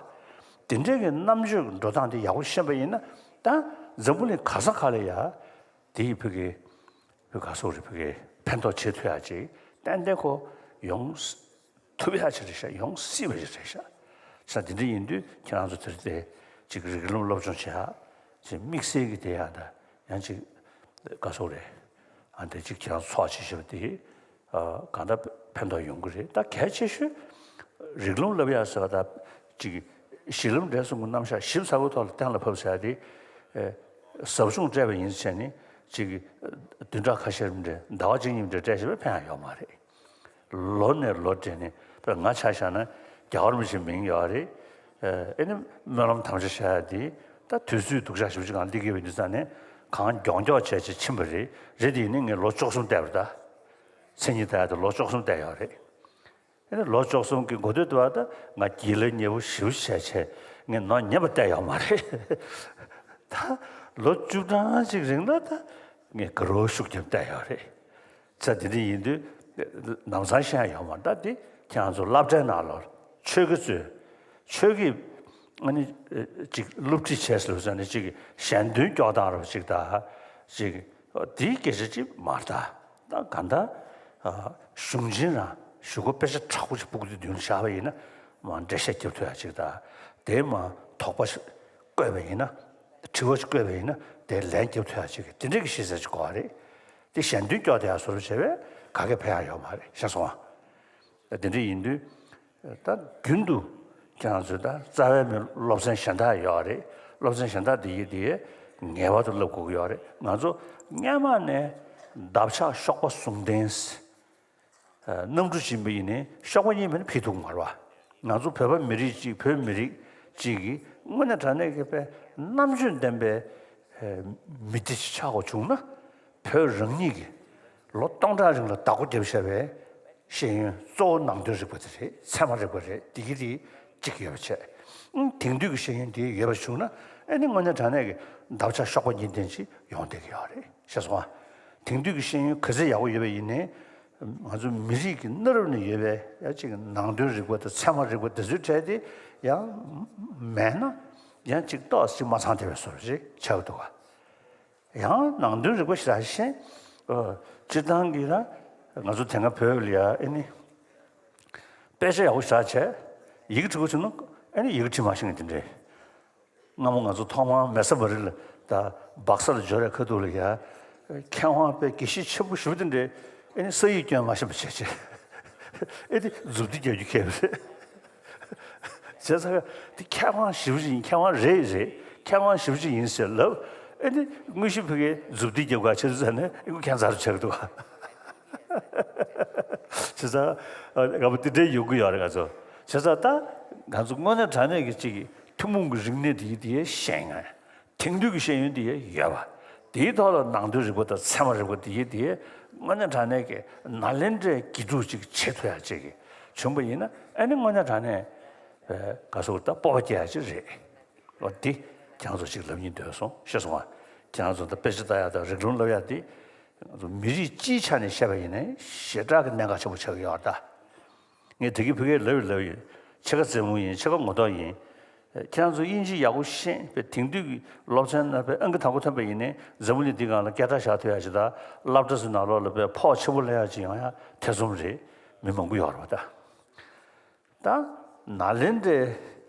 དེ་འདྲའི་གི་རྣམ་དཔྱོད་འགྲོ་སྟངས་དེ་ཡག་པོ་ཤེས་པ་ཡིན་ན་ད་འཛམ་བུ་གླིང་ག་ས་ག་ལ་ཡ་དེ་ཡི་བོད་ཀྱི་བོད་ག་སོག་རེད་བོད་ཀྱི་ཕན་ཐོགས་བྱེད་ཐུབ་ཡག་ཅིག་ཏན་ཏན་ཁོ་ཡོང་ཐུབ་ཡག་ཅིག་རེད་ཤག། ཡོང་སྲིད་པ་ཅིག་རེད་ཤག། ས་དེ་འདྲ་ཡིན་དུས་ཁྱེད་རང་ཚོ་དེར་དེ་ཅིག་རིགས་ལམ་སློབ་སྦྱོང་བྱེད་ཡག་ཅིག་དམིགས་བསལ་གྱི་དེ་ཡང་ད་ཡང་ཅིག་དགའ་སོགས་རེད། ཨ་འདྲ་ཅིག་ཁྱེད་རང་ཚོགས་ཅིག་བྱེད་པ་དེ་ཨ་གང་ལྟར་ཕན་ཐོགས་ཡོང་གི་རེད། ད་གལ་ཆེ་ཤོས་རིགས་ལམ་བསླབ་ཡག་ཟེར་བ་ད་ཅིག་གཞི་ལམ་འབྲས་གསུམ་གྱི་རྣམ་གཞག་ཞིབ་ཚགས་པོའི་ཐོག་ལ་གཏན་ལ་ཕབ་ཟེར་ཡག་དེ་ཨ་ཟབ་སྦྱོང་སྤྲད་པ་ཡིན་ཟེར་ནས་ཅིག་བདུན་ཕྲག་ཁ་ཤས་རིང་འདྲ་ཟླ་བ་གཅིག་གཉིས་འདྲ་སྤྲད་བྱས་པས་ཕན་ཡག་ཡོད་མ་རེད། ལོ་ནས་ལོ་སྤྲད་ནས་དཔེར་ང་ཆ་བཞག་ན་རྒྱ་གར་མི་ཞིག་མིང་ཡོད་རེད། ཨ་ཨེ་ནི་སྨོན་ལམ་དམ་བཅའ་བྱ་ཡ་དེ་ད་དུས་ཚོད་སྡུག་ཅག་ཞེ་པོ་ཅིག་སྒང་སླེབས་ཀྱི་ཡོད་པའི་དུས་ཙང་ནས་གང་མགྱོགས་མགྱོགས་བྱས་བྱས་ཕྱིན་པ་རེད། རེད་དེ་ཡིན་ནའི་ངས་ལོ་བཅུ་གསུམ་བསྡད་པ་རེད་ད། མཚན་ཉིད་ལྟ་ཡ་དེ་ལོ་བཅུ་གསུམ་བསྡད་ཡོད་རེད། ཨེ་ནི་ལོ་བཅུ་གསུམ་གྱི་འགོ་སྟོད་དུ་བ་ད་ང་སྒྱིད་ལ་ཉེ་བོ་ཞེ་པོ་བྱས་བྱས་ངས་ནོར་ཉན་པ་བསྡད་ཡོད་མ་རེད། ད་ལོ་བཅུ་གྲངས་ཅིག་རིང་ལ་ད་ངས་དགའ་རབ་ཤུགས་རྒྱབ་བསྡད་ཡོད་རེད། ཚ་དེ་འདྲ་ཡིན་དུས་ལམ་སང་ཤེས་ཡ་ཡོད་མ་རེད། ད་དེ་ཁྱེད་རང་ཚོ་སློབ་གྲྭའི་ནང་ལོགས་ཆོས་དགེ་ཚོས་ཆོས་ཀྱི་ཨ་ནི་ཅིག་སློབ་ཁྲིད་བྱས་ཟེར་ཟེར་ནས་ཅིག་གཞན་དོན་སྐྱོ་སྟངས་རོ་ཅིག་ད་ཅིག་དེའི་སྐད་ཆ་ཅིག་མ་རེད་ད། ད་གང་ལྟར་གཞུང་ཆེན་རང་གཞུག་གུ་དཔེ་ཆ་དྲག་པོ་ཞིག་ཕྲུ་གུ་དེ་མདུན་ལ་བཞག་པ་ཡིན་ན་མ་འགྲེལ་བཤད་རྒྱབ་ཐུབ་ཡ་ཅིག་ད། དེ་མ་དོགས་པ་ཞིག་བཀོད་པ་ཡིན་ན། དྲི་བ་ཞིག་བཀོད་པ་ཡིན་ན་དེ་ལན་རྒྱབ་ཐུབ་ཡ་ཅིག་དེ་འདྲའི་གི་ཤེས་ཚད་ཅིག་དགོས་པ་རེད། དེ་གཞན་དོན་སྐྱོ་དེ་ཡ་བཟོ་འདྲ་བྱས་པས་ག་གེ་ཕན་ཡ་ཡོད་མ་རེད་ཤེས་སོང་ཨ། དེ་འདྲ་ཡིན་དུས། ད་རྒྱུན་དུ་ཁྱེད་རང་ཚོས་ད་རྩ་བའི་མི་སློབ་ཚན་གཞན་དག་ཡོད་རེད། སློབ་ཚན་གཞན་དག་དེ་ཡིན་དེ་ངེས་པར་དུ་བསླབ་དགོས་ཀྱི་ཡོད་རེད། ང་ཚོ་སྔོན་མ་ནས་འདབ་ཆགས་གཤོག་པ་ཟུང་ལྡན། གནམ་གྲུ་ཕྱིན་པ་ཡིན་ནའི་གཤོག་པ་གཉིས་མེད་ན་ཕྱིན་ཐུབ་མ་རེད་པ། ང་ཚོ་བོད་པ་མི་རིགས་གཅིག་བོད་མི་རིགས་གཅིག་གིས་དངོས་གནས་དྲང་གནས་ཀྱི་དཔེ་རྣམ་དཔྱོད་ལྡན་པའི་མི་སྡེ་ཞིག་ཆགས་དགོས་བྱུང་ན། བོད་རང་ཉིད་ཀྱིས་ལོ་སྟོང་ཕྲག་རིང་ལ་བདག་པོ་བརྒྱབ་བཞག་པའི་ཤེས་ཡོན་གཙོ་བོ་ནང་དོན་རིག་པ་དེ་རེད། ཚད་མ་རིག་པ་རེད། དེ་གི་དེ་གཅིག་ཡོད་པ་བྱས། ཨང་དེང་དུས་ཀྱི་ཤེས་ཡོན་དེ་ཡོད་པ་བྱུང་ན་ཨ་ནི་དངོས་གནས་དྲང་གནས་ཀྱི་འདབ་ཆགས་གཤོག་པ་གཉིས་ལྡན་ཅིག་ཡོང་བསྡད་ཀྱི་ཡོད་རེད་ཤེས་སོང་ཨ། དེང་དུས་ཀྱི་ཤེས་ཡོན་ག་ཚད་ཡག་པོ་ཡོད་པ་ཡིན་ནའི། ང་ཚོ་མི་རིགས་ཀྱི་གནའ་རབས་ནས་ཡོད་པའི་ཡང་ཅིག་ནང་དོན་རིག་པ་དང་ཚད་མ་རིག་པ་དེ་ཚོའི་གྲས་དེ་ཡང་མེད་ན་ཡང་ཅིག་ཏོག་ཙམ་ཅིག་མ་ཚང་བསྡད་པའི་བཟོ་འདྲ་ཅིག་ཆགས་འདུག་ག་ཡང་ནང་དོན་རིག་པ་ཞེ་དྲག་ཤེས། ཨ། སྤྱིར་བཏང་གི་ལ་ང་ཚོ་དེ་སྔ་བོད་ལ་ཡ་ཨེ་ནི་དཔེ་ཆ་ཡག་པོ་ཞེ་དྲག་བྱས། ཡི་གེ་འབྲི་དགོས་བྱུང་ན་ཨེ་ནི་ཡི་གེ་འབྲི་མ་ཤེས་མཁན་དེ་འདྲས། སྔ་མོ་ང་ཚོ་ཐོག་མར་མེ་ས་བ་རི་ལ་ད་སྦག་ས་ལ་འབྱོར་བའི་ཁ་ཐུག་ལ་ཡ། མཁས་དབང་དཔེ་དགེ་བཤེས་ཆེན་པོ་ཞེ་པོ་དེ་འདྲས་ཨེ་ནི་ས་ཡིག་སྐྱོན་མ་ཤེས་པ་བྱས་བྱས། ཨེ་ནི་མཛུབ་ཐེལ་རྒྱག་རྒྱུ་ཁེལ་བ་རེད། བྱས་ཙང་དེ་མཁས་དབང་ཞེ་པོ་ཅིག་ཡིན། མཁས་དབང་རེད་རེད། མཁས་དབང་ཞེ་པོ་ཅིག་ཡིན་ཟེར་ལབ། ཨེ་ནི་དངོས་གཞི་ཕ་གིའི་མཛུབ་ཐེལ་རྒྱབ་ག་ཆེ་ཚུལ་ཟེར་ནས་ཨེ་ཁོ་ཁྱད་མཚར་ཆགས་འདུག་ག་བྱས་ཙང་ང་མོ་དེ་འདྲའི་ཡོང་གི་ཡོད་རེད་ང་ཚོ། བྱས་ཙང་ད་ང་ཚོ་དངོས་གནས་དྲང་གནས་ཀྱི་ཅིག་ཐུན་མོང་གི་རིག་གནས་དེ་དེ་ཤེས་ཡོན། དེང་དུས་ཀྱི་ཤེས་ཡོན་དེ་ཡོད་པ། དེའི་ཐོག་ལ་ནང་དོན་རིག་པ་དང་ཚད་མ་རིག་པ་དེ་དེ་དངོས་གནས་དྲང་གནས་ཀྱི་ནཱ་ལེནྡྲའི་དགེ་ཕྲུག་ཅིག་བྱེད་ཐུབ་ཡག་ཅིག་བྱུང་པ་ཡིན་ན་ཨ་ནི་དངོས་གནས་དྲང་གནས་ག་སོགས་ད་སྤོབས་པ་སྐྱེ་ཡག་ཅིག་རེད། འོ་དེ་ཁྱེད་རང་ཚོ་ཅིག་ལབ་སྙིང་འདོད་སོང་། ཤེས་སོང་ང་། ཁྱེད་རང་ཚོ་ད་དཔེ་ཆ་ལྟ་ཡག་དང་རིགས་ལམ་སློབ་ཡག་དེ་ང་ཚོ་མི་རིགས་སྤྱིའི་ཆ་ནས་བཤད་པ་ཡིན་ན་ཞེ་དྲག་གི་གནད་འགག་ཆེན་པོ་ཆགས་ཀྱི་ཡོད་རེད་ད། ངས་དེ་གི་ཕ་གིར་ལབ་ཡོད་ལབ་ཡོད། ཕྱེད་ཀ་རྩེད་མོ་ཡིན། ཕྱེད་ཀ་ངོ་ཐོག་ཡིན། ཁྱེད་རང་ཚོ་དབྱིན་ཇི་ཡག་པོ་ཤེས་པའི་དེང་དུས་ཀྱི་སློབ་ཚན་ནང་པའི་ཨང་ཀི་དང་པོ་ཐོན་པ་ཡིན་ནའི་འཛམ་བུ་གླིང་འདི་སྒང་ལ་སྐད་གྲགས་བཞག་ཐུབ་ཡག་ཅིག་དང་སློབ་གྲྭ་ཚོའི་ནང་ལོགས་ལ་པའི་ཕོགས་ཆེན་པོ་སླེབས་ཡག་ཅིག་ཡོང་ཡག་ཐེ་ཚོམ་རེད། མི་མང་པོ་ཡོད་རེད་པ་ད། ད་ནཱ་ལེནྡྲའི་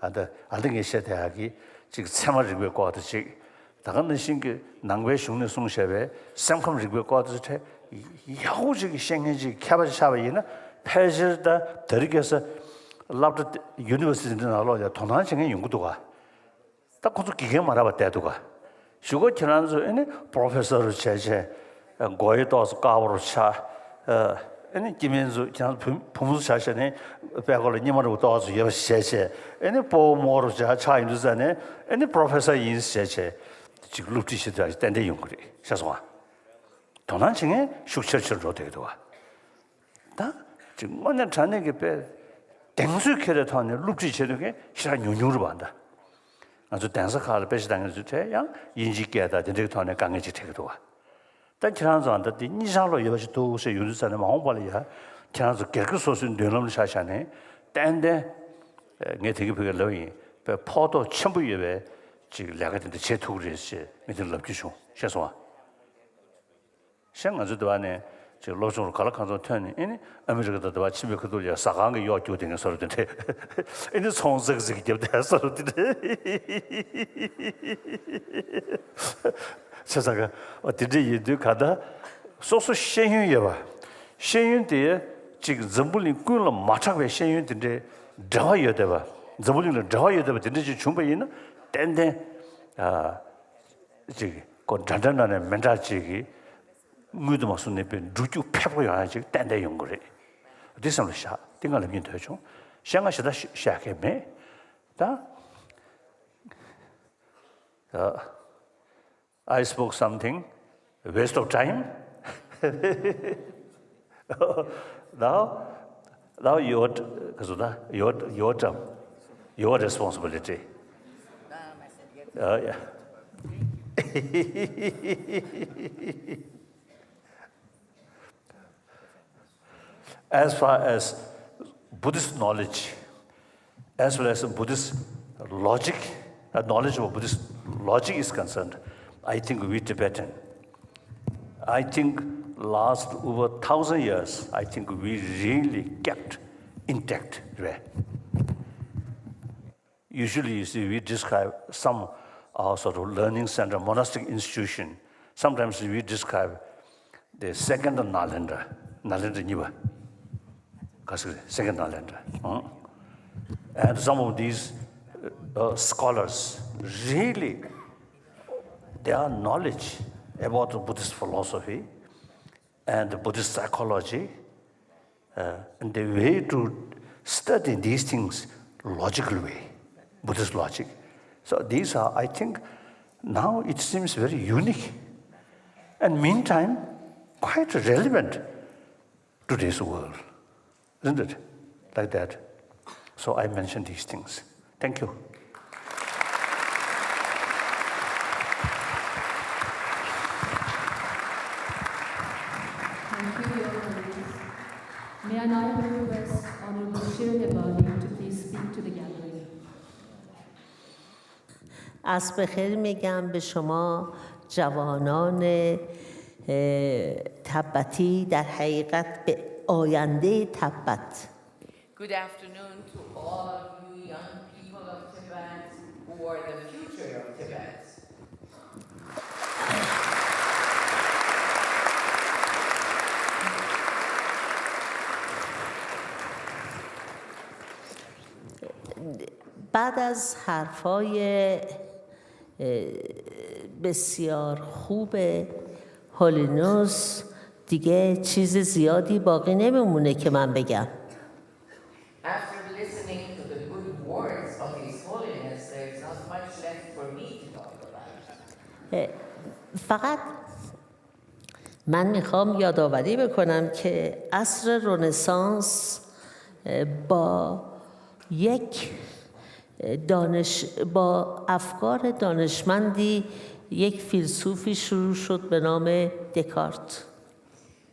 ཨ་ད་ཨ་ད་ངས་བཤད་བསྡད་ཡག་གི་ཅིག་ཚད་མ་རིག་པའི་སྐོར་དེ་ཅིག་ད་ག་ནང་བཞིན་གྱི་ནང་པའི་གཞུང་ནས་གསུངས་བཞག་པའི་སེམས་ཁམས་རིག་པའི་སྐོར་དེ་ཚོ་ཡག་པོ་ཅིག་གི་ཤེས་མཁན་ཅིག་མཁས་པ་ཅིག་ཆགས་པ་ཡིན་ན་ཕལ་ཆེར་ད་དེ་རིང་ཁ་སང་སློབ་གྲྭ་ཡུ་ནི་ཝར་སི་ཊི་འདི་ནང་ལོགས་ལ་དོ་སྣང་བྱེད་མཁན་ཡོང་གི་འདུག་ག་ད་ཁོ་ཚོ་དགེ་རྒན་མ་རག་པ་བསྡད་འདུག་ག་གཞུག་གུ་ཁྱེད་རང་ཚོ་ཨེ་ནི་པོ་རོ་ཕེ་སར་བྱས་བྱས། མགོ་ཡི་ཏོག་ཙམ་དཀར་པོ་ཆགས། ཨེ་ནི་སྐྱེ་དམན་ཚོ་ཁྱེད་རང་ཚོ་བུ་བུ་མོ་ཚོ་ཆ་བཞག་ནས་པད་ཀོ་ལ་སྙེ་མ་རུ་ཏོག་ཙམ་ཡོད་པ་བྱས་བྱས། ཨེ་ནི་སྤོ་བོ་མོ་རུ་ཆགས་ཆགས་ཡིན་དུས་ཙ་ནས་ཨེ་ནི་པོ་རོ་ཕེ་སར་ཡིན་ཟེར་བྱས་ཅིག་སློབ་ཁྲིད་བྱེད་དུས་ཏན་ཏན་ཡོང་གི་རེད། ཤེས་སོང་ང་། དོ་སྣང་བྱེད་མཁན་ཤུགས་ཆེར་ཆེར་འགྲོ་བསྡད་ཀྱི་འདུག་ག་ད་ཅིག་དངོས་གནས་དྲང་གནས་ཀྱི་དཔེ་གདེང་ཚོད་འཁེལ་བའི་ཐོག་ནས་སློབ་ཁྲིད་བྱེད་ཐུབ་མཁན་ཞེ་དྲག་ཉུང་ཉུང་རེད་པ་ད། ང་ཚོ་གདན་ས་ཁག་ལ་དཔེ་ཆ་ལྟ་མཁན་ཚོའི་གྲས་ཡང་དབྱིན་ཇིའི་སྐད་དང་དེ་འདྲའི་ཐོག་ནས་དཀའ་ངལ་ཅིག་འཕྲད་ཀྱི་འདུག་ག་ད་ཁྱེད་རང་ཚོ་ཨ་ད་དེ་གཉིས་ཆར་ལོག་ཡོད་པ་ཞིག་འདུག་ཟེར་ཡོང་དུས་ཙ་ནས་མ་འོངས་པ་ལ་ཡ་ཁྱེད་རང་ཚོ་སྒེར་གྱི་སོ་སོའི་མདུན་ལམ་ལ་ཆ་བཞག་ནས་ཏན་ཏན་ངས་དེ་གི་ཕ་གིར་ལབ་ཡིན་པའི་ཕོགས་ཐོགས་ཆེན་པོ་ཡོད་པའི་ཅིག་ལས་ཀ་དེ་འདྲ་བྱེད་ཐུབ་ཀྱི་རེད་ཅེས་ངས་དེ་ལབ་རྒྱུ་བྱུང་། ཤེས་སོང་ཨ། གཞན་ང་ཚོ་དེ་བ་ནས་ཅིག་སློབ་སྦྱོང་རུ་ག་ལ་གང་འཚམ་ཐོན་ནས་ཨེ་ནི་ཨ་མི་རི་ཀ་དང་དེ་བ་ཕྱིན་པའི་ཁ་ཐུག་ལ་ཟ་ཁང་གི་གཡོག་རྒྱུག་དེ་ངས་བཟོ་རུ་དེ་འདྲས། ཨེ་ནི་ཚོང་ཙག་ཙིག་རྒྱབ་དེ་བཟོ་རུ་དེ་འདྲས། བྱས་ཙང་ག་དེ་འདྲས་ཡིན་དུས་ག་ད་སོ་སོ་ཤེས་ཡོན་ཡོད་པ། ཤེས་ཡོན་དེ་ཅིག་འཛམ་བུ་གླིང་ཀུན་ལ་མ་གྲགས་པའི་ཤེས་ཡོན་དེ་འདྲས་འབྲེལ་བ་ཡོད་བསྡད་པ། འཛམ་བུ་གླིང་ལ་འབྲེལ་བ་ཡོད་བསྡད་པ་དེ་འདྲས་ཅིག་བྱུང་པ་ཡིན་ན་ཏན་ཏན་ཨ་ཅིག་ཁོ་འདྲ་འདྲ་ན་ནས་མི་འདྲ་ཅིག་གི་དངུལ་དུ་མ་སོང་ནས་པའི་འགྲུབ་རྒྱུ་ཕེབས་པོ་ཡོང་ཡ་ཅིག་ཏན་ཏན་ཡོང་གི་རེད། འདི་སེམས་ལ་བཞག་འདི་ང་ལ་སྙིང་འདོད་བྱུང་། གཞན་ང་ཞེ་དྲག་བཤད་མཁན་མེད། ད་ད་I spoke something waste of time. Now, now your, ག་ཟེར་ན། Your, your turn, your responsibility. Uh, yeah. As far as Buddhist knowledge, as well as Buddhist logic, uh, knowledge of Buddhist logic is concerned, I think we Tibetan, I think last over thousand years, I think we really kept intact, right? Usually, you see, we describe some uh, sort of learning center, monastic institution. Sometimes we describe the second Nalendra, Nalendra གཉིས་པ། ག་ཟེར། Second Nalendra. Hmm? And some of these uh, scholars really, their knowledge about the Buddhist philosophy and Buddhist psychology, uh, and the way to study these things logical way, Buddhist logic. So these are, I think, now it seems very unique, and meantime, quite relevant to today's world, isn't it? Like that. So I mention these things. Thank you. to please speak to the gathering. عصر بخیر می‌گم به شما جوانان، اه، تبتی، در حقیقت به آیندهٔ تبت. Good afternoon to all of you young people of Tibet who are the future of Tibet. بعد از حرفای، اه، بسیار خوب هولینوس، دیگه چیز زیادی باقی نمیمونه که من بگم. After listening to the good words of His Holiness, there is not much left for me to talk about. اه، فقط من می‌خوام یادآوری بکنم که عصر رنسانس، اه، با یک، اه، دانش-، با افکار دانشمندی، یک فیلسوفی شروع شد به نام دکارت.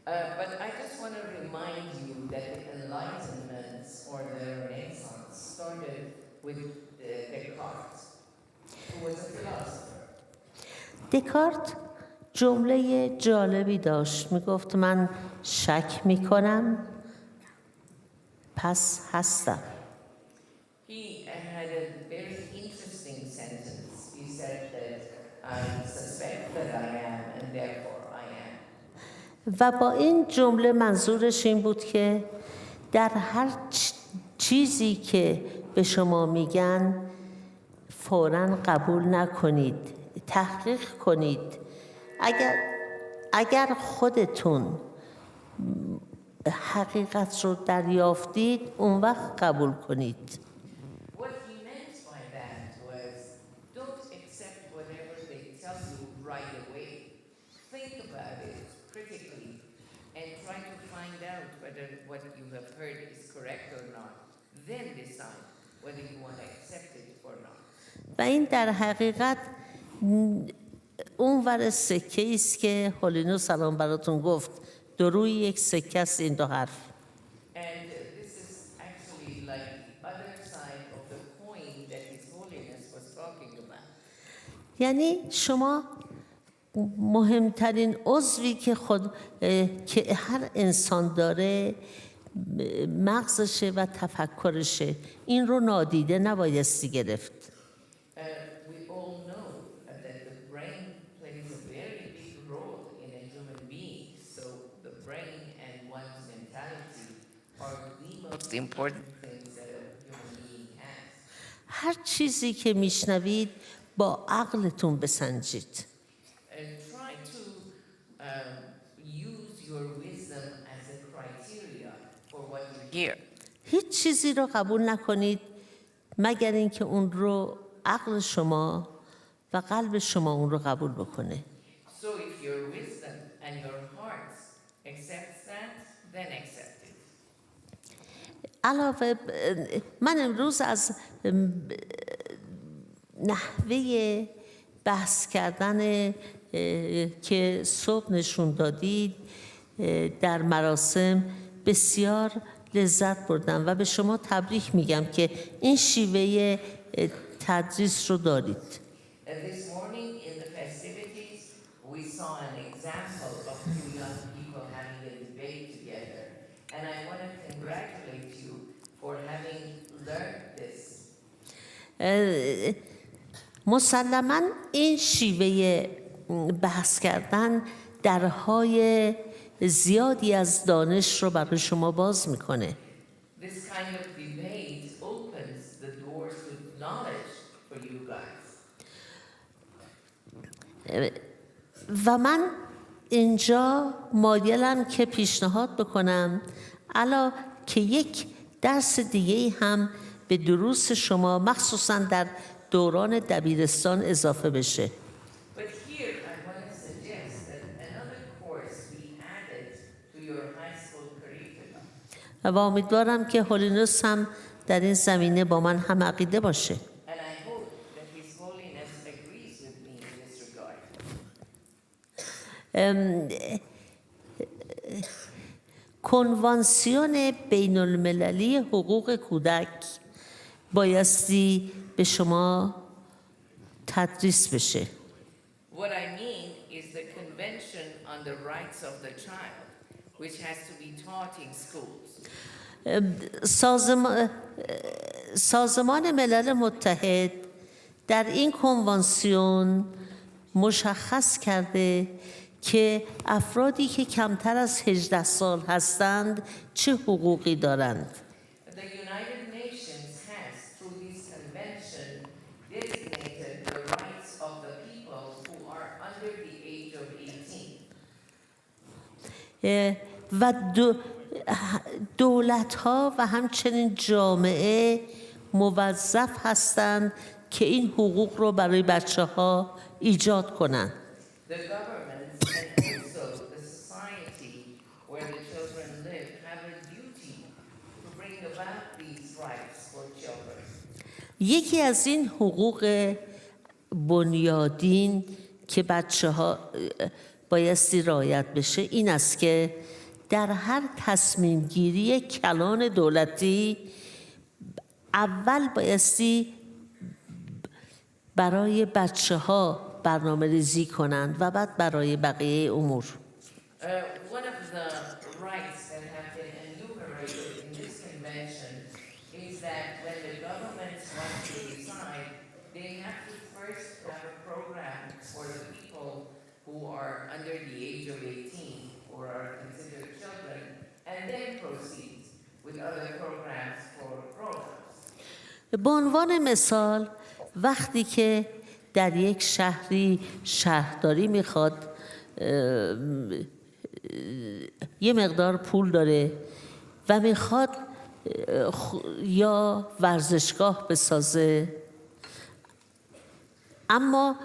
Uh, but I just want to remind you that the Enlightenment or the Renaissance started with, uh, Descartes, who was a philosopher. دکارت جملهٔ جالبی داشت، می‌گفت: «من شک می‌کنم، پس هستم.» He had a very interesting sentence. He said that, "I suspect that I am, and therefore I am." و با این جمله منظورش این بود که در هر چ-، چیزی که به شما می‌گن، فوراً قبول نکنید، تحقیق کنید. اگر، اگر خودتون حقیقت رو دریافتید، اون وقت قبول کنید. What he meant by that was, don't accept whatever they tell you right away. Think about it critically and try to find out whether what you have heard is correct or not. Then decide whether you want to accept it or not. و این در حقیقت اون ور سکه است که هولینوس الان براتون گفت. دو روی یک سکه است این دو حرف. And this is actually like the other side of the coin that His Holiness was talking about. یعنی شما مهمترین عضوی که خود، اه، که هر انسان داره، مغزشه و تفکرشه. این رو نادیده نبایستی گرفت. Uh, we all know that the brain plays a very big role in a human being. So the brain and one's mentality are the most important things that a human being has. هر چیزی که میشنوید با عقلتون بسنجید. And try to, um, use your wisdom as a criteria for what you hear. هیچ چیزی رو قبول نکنید مگر اینکه اون رو عقل شما و قلب شما اون رو قبول بکنه. So if your wisdom and your heart accepts that, then accept it. علاوه ب-، من امروز از، ام، نحوهٔ بحث کردن، اه، که صبح نشون دادید، اه، در مراسم بسیار لذت بردم و به شما تبریک می‌گم که این شیوهٔ، اه، تدریس رو دارید. And this morning in the festivities, we saw an example of two young people having a debate together. And I want to congratulate you for having learned this. اه، مسلماً این شیوهٔ بحث کردن درهای زیادی از دانش رو برای شما باز می‌کنه. This kind of debate opens the door to knowledge for you guys. و من اینجا مایلم که پیشنهاد بکنم، علا که یک درس دیگه‌ای هم به دروس شما، مخصوصاً در دوران دبیرستان، اضافه بشه. But here I want to suggest that another course be added to your high school curriculum. و امیدوارم که هولینوس هم در این زمینه با من هم عقیده باشه. And I hope that His Holiness agrees with me in this regard. ام، کنوانسیون بین المللی حقوق کودک بایستی به شما تدریس بشه. What I mean is the Convention on the Rights of the Child, which has to be taught in schools. سازم-، سازمان ملل متحد در این کنوانسیون مشخص کرده که افرادی که کمتر از هجده سال هستند چه حقوقی دارند. The United Nations has, through this convention, designated the rights of the people who are under the age of eighteen. و دولت ها و همچنین جامعه موظف هستند که این حقوق رو برای بچه ها ایجاد کنند. The governments and also the society where the children live have a duty to bring about these rights for children. یکی از این حقوق بنیادین که بچه ها بایستی رعایت بشه این است که در هر تصمیم گیری کلان دولتی اول بایستی برای بچه ها برنامه ریزی کنند و بعد برای بقیه امور. Uh, one of the rights that have been enumerated in this convention is that when the governments want to decide, they have to first have a program for the people who are under the age of eighteen or are considered children, and then proceed with other programs for grown-ups. به عنوان مثال وقتی که در یک شهری شهرداری میخواد یه مقدار پول داره و میخواد یا ورزشگاه بسازه، اما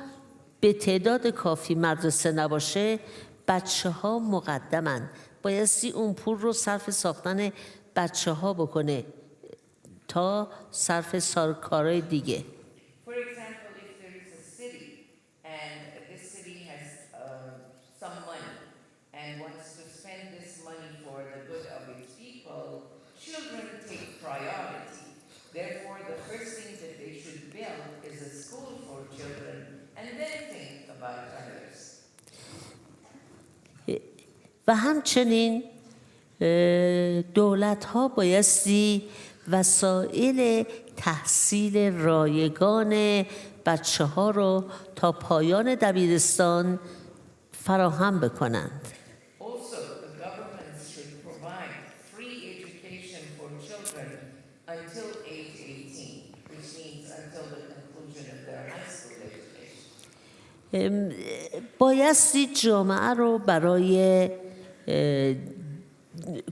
به تعداد کافی مدرسه نباشه، بچه ها مقدمن. بایستی اون پول رو صرف ساختن بچه ها بکنه تا صرف سار کارهای دیگه. For example, if there is a city and this city has uh, some money and wants to spend this money for the good of its people, children take priority. Therefore, the first thing that they should build is a school for children and then think about others. و همچنین دولت ها بایستی وسایل تحصیل رایگان بچه ها رو تا پایان دبیرستان فراهم بکنند. Also, the governments should provide free education for children until age eighteen, which means until the conclusion of their high school education. بایستی جامعه رو برای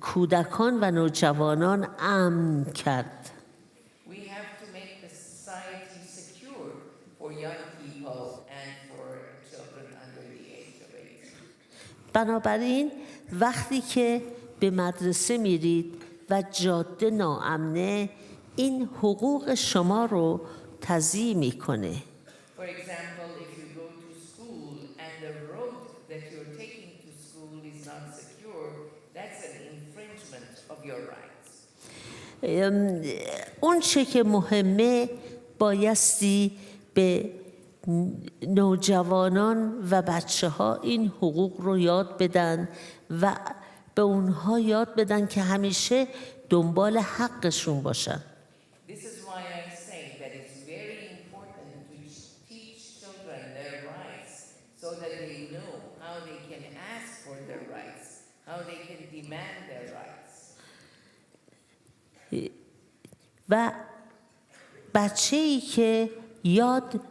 کودکان و نوجوانان امن کرد. We have to make the society secure for young people and for children under the age of eighteen. بنابراین وقتی که به مدرسه میرید و جاده ناامنه، این حقوق شما رو تضییع میکنه. For example, if you go to school and the road that you're taking to school is not secure, that's an infringement of your rights. اون چه که مهمه بایستی به نوجوانان و بچه ها این حقوق رو یاد بدن و به اونها یاد بدن که همیشه دنبال حقشون باشن. This is why I say that it's very important to teach children their rights so that they know how they can ask for their rights, how they can demand their rights. و بچه ای که یاد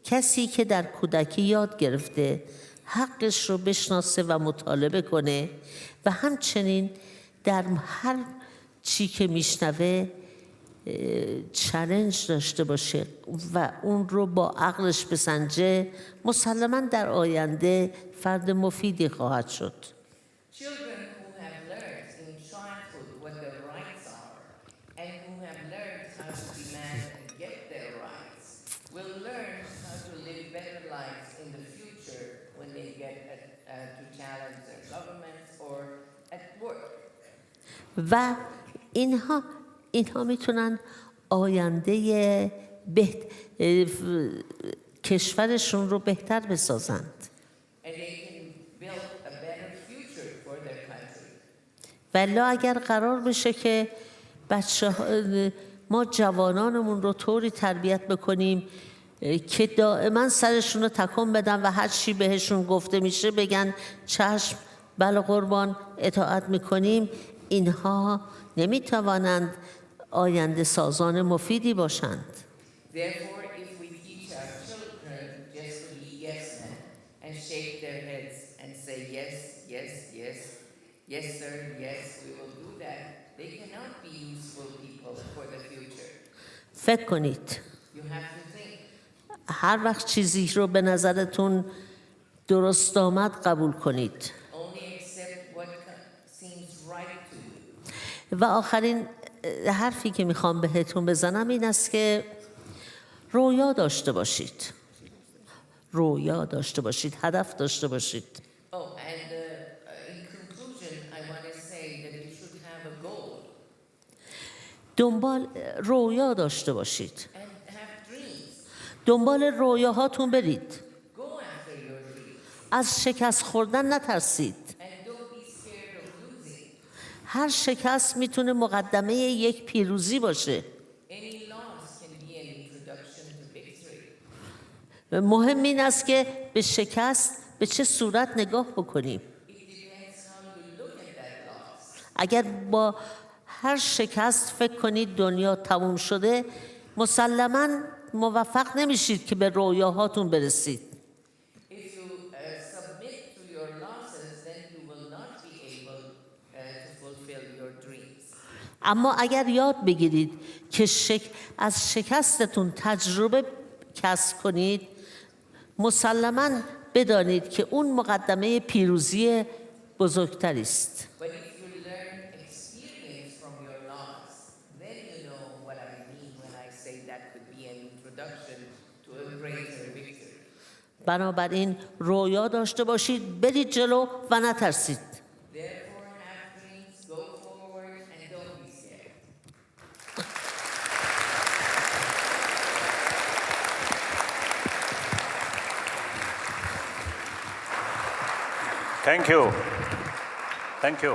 کسی که در کودکی یاد گرفته حقش رو بشناسه و مطالبه کنه و همچنین در هر چی که میشنوه چلنج داشته باشه و اون رو با عقلش بسنجه، مسلما در آینده فرد مفیدی خواهد شد. Children who have learned in childhood what their rights are and who have learned how to demand and get their rights will learn how to live better lives in the future when they get uh, to challenge their governments or و اینها، اینها می‌تونن آیندهٔ بهت-، اه، کشورشون رو بهتر بسازند. And they can build a better future for their country. ولی اگر قرار بشه که بچه ما جوانانمون رو طوری تربیت بکنیم که دائما سرشون رو تکان بدن و هر چی بهشون گفته میشه بگن: «چشم، بله قربان، اطاعت میکنیم»، اینها نمیتوانند آینده سازان مفیدی باشند. Therefore, if we teach our children just to be yes men and shake their heads and say yes, yes, yes, yes, sir, yes, we will do that, they cannot be useful people for the future. فکر کنید، You have to think. هر وقت چیزی رو به نظرتون درست آمد قبول کنید. Only accept what co- seems right to you. و آخرین حرفی که میخوام بهتون بزنم این است که رویا داشته باشید، رویا داشته باشید، هدف داشته باشید. Oh, and uh, uh, in conclusion, I want to say that you should have a goal دنبال رویا داشته باشید، and have dreams. دنبال رویاهاتون برید. Go after your dreams از شکست خوردن نترسید. and don't be scared of losing. هر شکست میتونه مقدمه یک پیروزی باشه. Any loss can be an introduction to victory. مهم این است که به شکست به چه صورت نگاه بکنیم. It depends how you look at that loss. اگر با هر شکست فکر کنید دنیا تموم شده، مسلما موفق نمیشید که به رویاهاتون برسید. If you uh, submit to your losses, then you will not be able uh, to fulfill your dreams. اما اگر یاد بگیرید که شک... از شکستتون تجربه کسب کنید، مسلما بدانید که اون مقدمه پیروزی بزرگتری است. But if you learn experience from your loss, then you know what I mean when I say that could be an introduction to a greater victory. بنابراین رویا داشته باشید، برید جلو و نترسید. Therefore, have dreams, go forward, and don't be scared. Thank you. Thank you.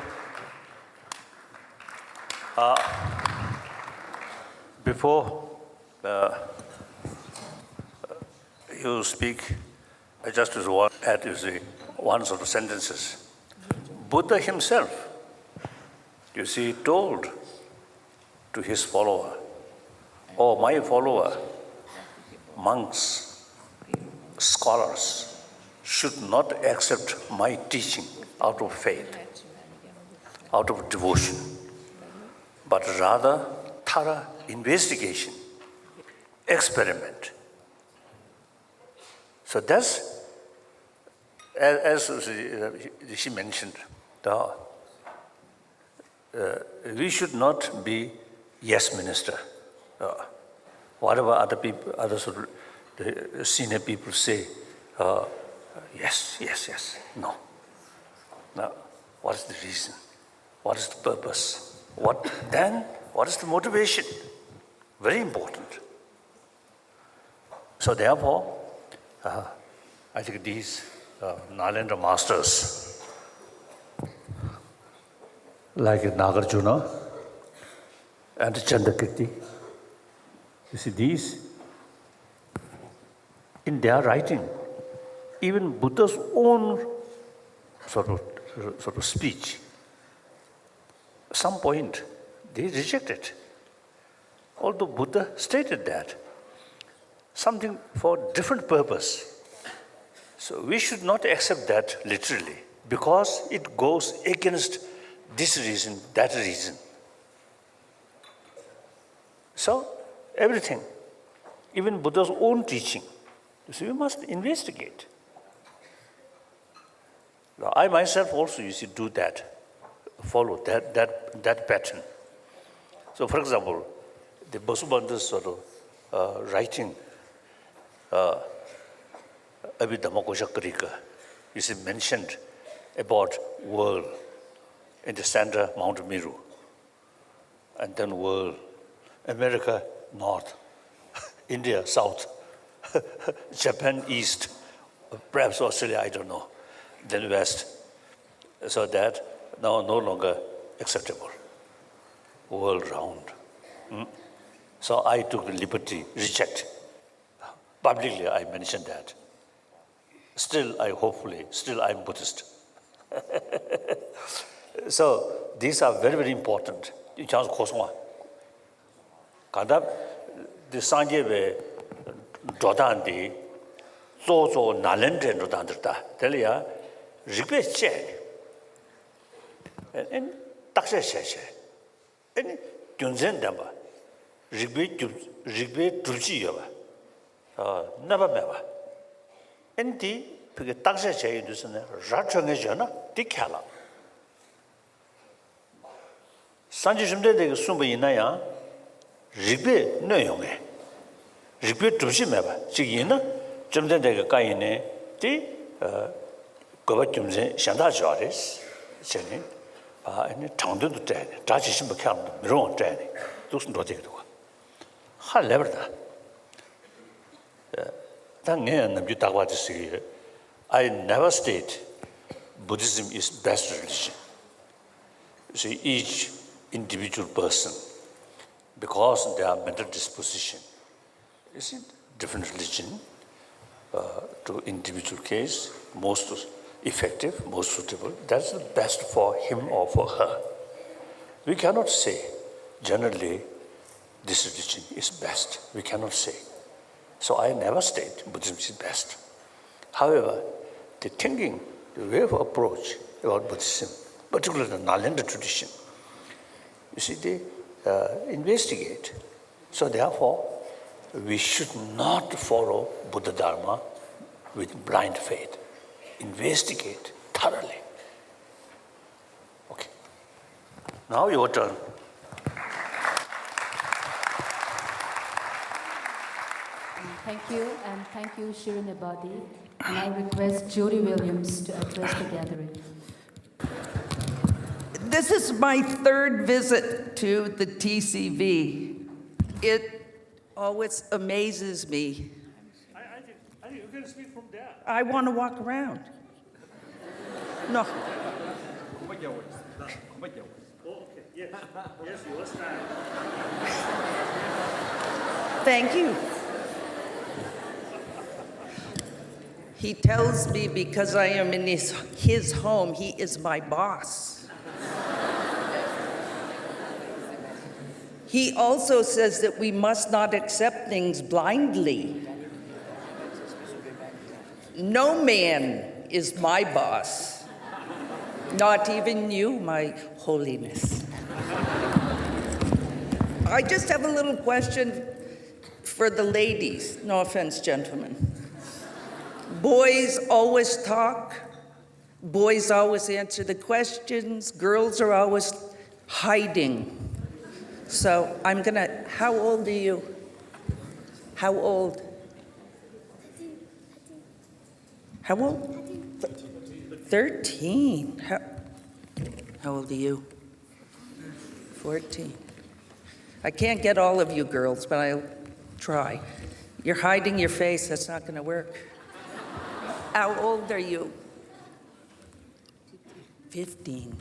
Uh, before uh, you speak, I just want to add, you see, one sort of sentences. Buddha himself, you see, told to his follower, "Oh, my follower, monks, scholars, should not accept my teaching out of faith, out of devotion, but rather thorough investigation, experiment." So that's, as, as she mentioned, the uh, we should not be yes minister. Uh, whatever other people, other sort of, the senior people say, uh, yes, yes, yes. No. Now, what is the reason? What is the purpose? What then? What is the motivation? Very important. So therefore, uh, I think these uh, Nalendra masters, like Nagarjuna and Chandrakirti, you see these, in their writing, even Buddha's own sort of, sort of speech, some point they rejected. Although Buddha stated that something for different purpose, so we should not accept that literally because it goes against this reason, that reason. So everything, even Buddha's own teaching, you see, we must investigate. Now, I myself also, you see, do that, follow that, that, that pattern. So, for example, the Vasubandhu's sort of uh, writing, uh, Abhidhamma Koshakarika, you see, mentioned about world. in the center, Mount Meru, and then world, America North, India South, Japan East, perhaps Australia, I don't know, then West. So that now no longer acceptable. World round. Hmm? So I took the liberty, reject. Publicly, I mentioned that. Still, I hopefully, still I'm Buddhist. So these are very, very important. ཡིན་ཀྱང་གོ་སོང་བ། གང་ལྟར་འདི་སངས་རྒྱས་པའི་འགྲོ་སྟངས་འདི་གཙོ་བོ་གཙོ་བོ་ནཱ་ལེནྡྲའི་འགྲོ་སྟངས་འདི་རེད། ད་དེ་ལ་ཡང་རིགས་པས་དཔྱད་ནས་ཨེ་ནི་བརྟག་དཔྱད་བྱས་བྱས། ཨེ་ནི་རྒྱུ་མཚན་ལྡན་པ། རིགས་པའི་རྒྱུ་རིགས་པའི་སྒྲུབ་བྱེད་ཡོད་པ། ཨ། གནོད་པ་མེད་པ། ཨེ་ནི་དེ་ཕ་གི་བརྟག་དཔྱད་བྱས་ཡོང་དུས་ཙ་ན་ར་འཕྲོད་མཁན་བྱུང་ན་དེ་ཁས་བླངས། སངས་རྒྱས་བཅོམ་ལྡན་འདས་ཀྱིས་གསུངས་པ་ཡིན་ན་ཡང་རིགས་པས་གནོད་ཡོང་ངེས། རིགས་པའི་སྒྲུབ་བྱེད་མེད་པ་ཅིག་ཡིན་ན་བཅོམ་ལྡན་འདས་ཀྱི་བཀའ་ཡིན་ནའི་དེ། ཨ། དགོས་པ་རྒྱུ་མཚན་གཞན་དག་འབྱོར་རེད་ཟེར་ནས། ཨ། ཨ་ནི་དྲང་དོན་དུ་སྤྲད་ནས་སྒྲ་ཇི་བཞིན་པ་ཁས་བླངས་དུ་མི་རུང་བ་སྤྲད་ནས་འདུག་སེ་འགྲོ་བསྡད་ཀྱི་འདུག་ག་ཧ་ལས་པར་ད། ད་ངས་ཡང་ནམ་རྒྱུན་རྟག་པར་དེ་ཟེར་གྱི་ཡོད། I never state Buddhism is best religion. You see, each individual person, because their mental disposition, you see, different religion, uh, to individual case, most effective, most suitable, that's the best for him or for her. We cannot say generally this religion is best. We cannot say. So I never state Buddhism is best. However, the thinking, the way of approach about Buddhism, particularly the Nalanda tradition, you see, they uh, investigate. So therefore, we should not follow Buddha Dharma with blind faith. Investigate thoroughly. Okay. Now your turn. Thank you, and thank you, Shirin Ebadi. And I request Judy Williams to address the gathering. This is my third visit to the T C V. It always amazes me. I, I, think, I think you can speak from there. I want to walk around. No. Oh, okay. Yes. Yes, your style. Thank you. He tells me because I am in his, his home, he is my boss. He also says that we must not accept things blindly. No man is my boss. Not even you, my holiness. I just have a little question for the ladies. No offense, gentlemen. Boys always talk. Boys always answer the questions. Girls are always hiding. So I'm gonna, how old are you? How old? How old? Thirteen. How, how old are you? Fourteen. I can't get all of you girls, but I'll try. You're hiding your face. That's not gonna work. How old are you? Fifteen.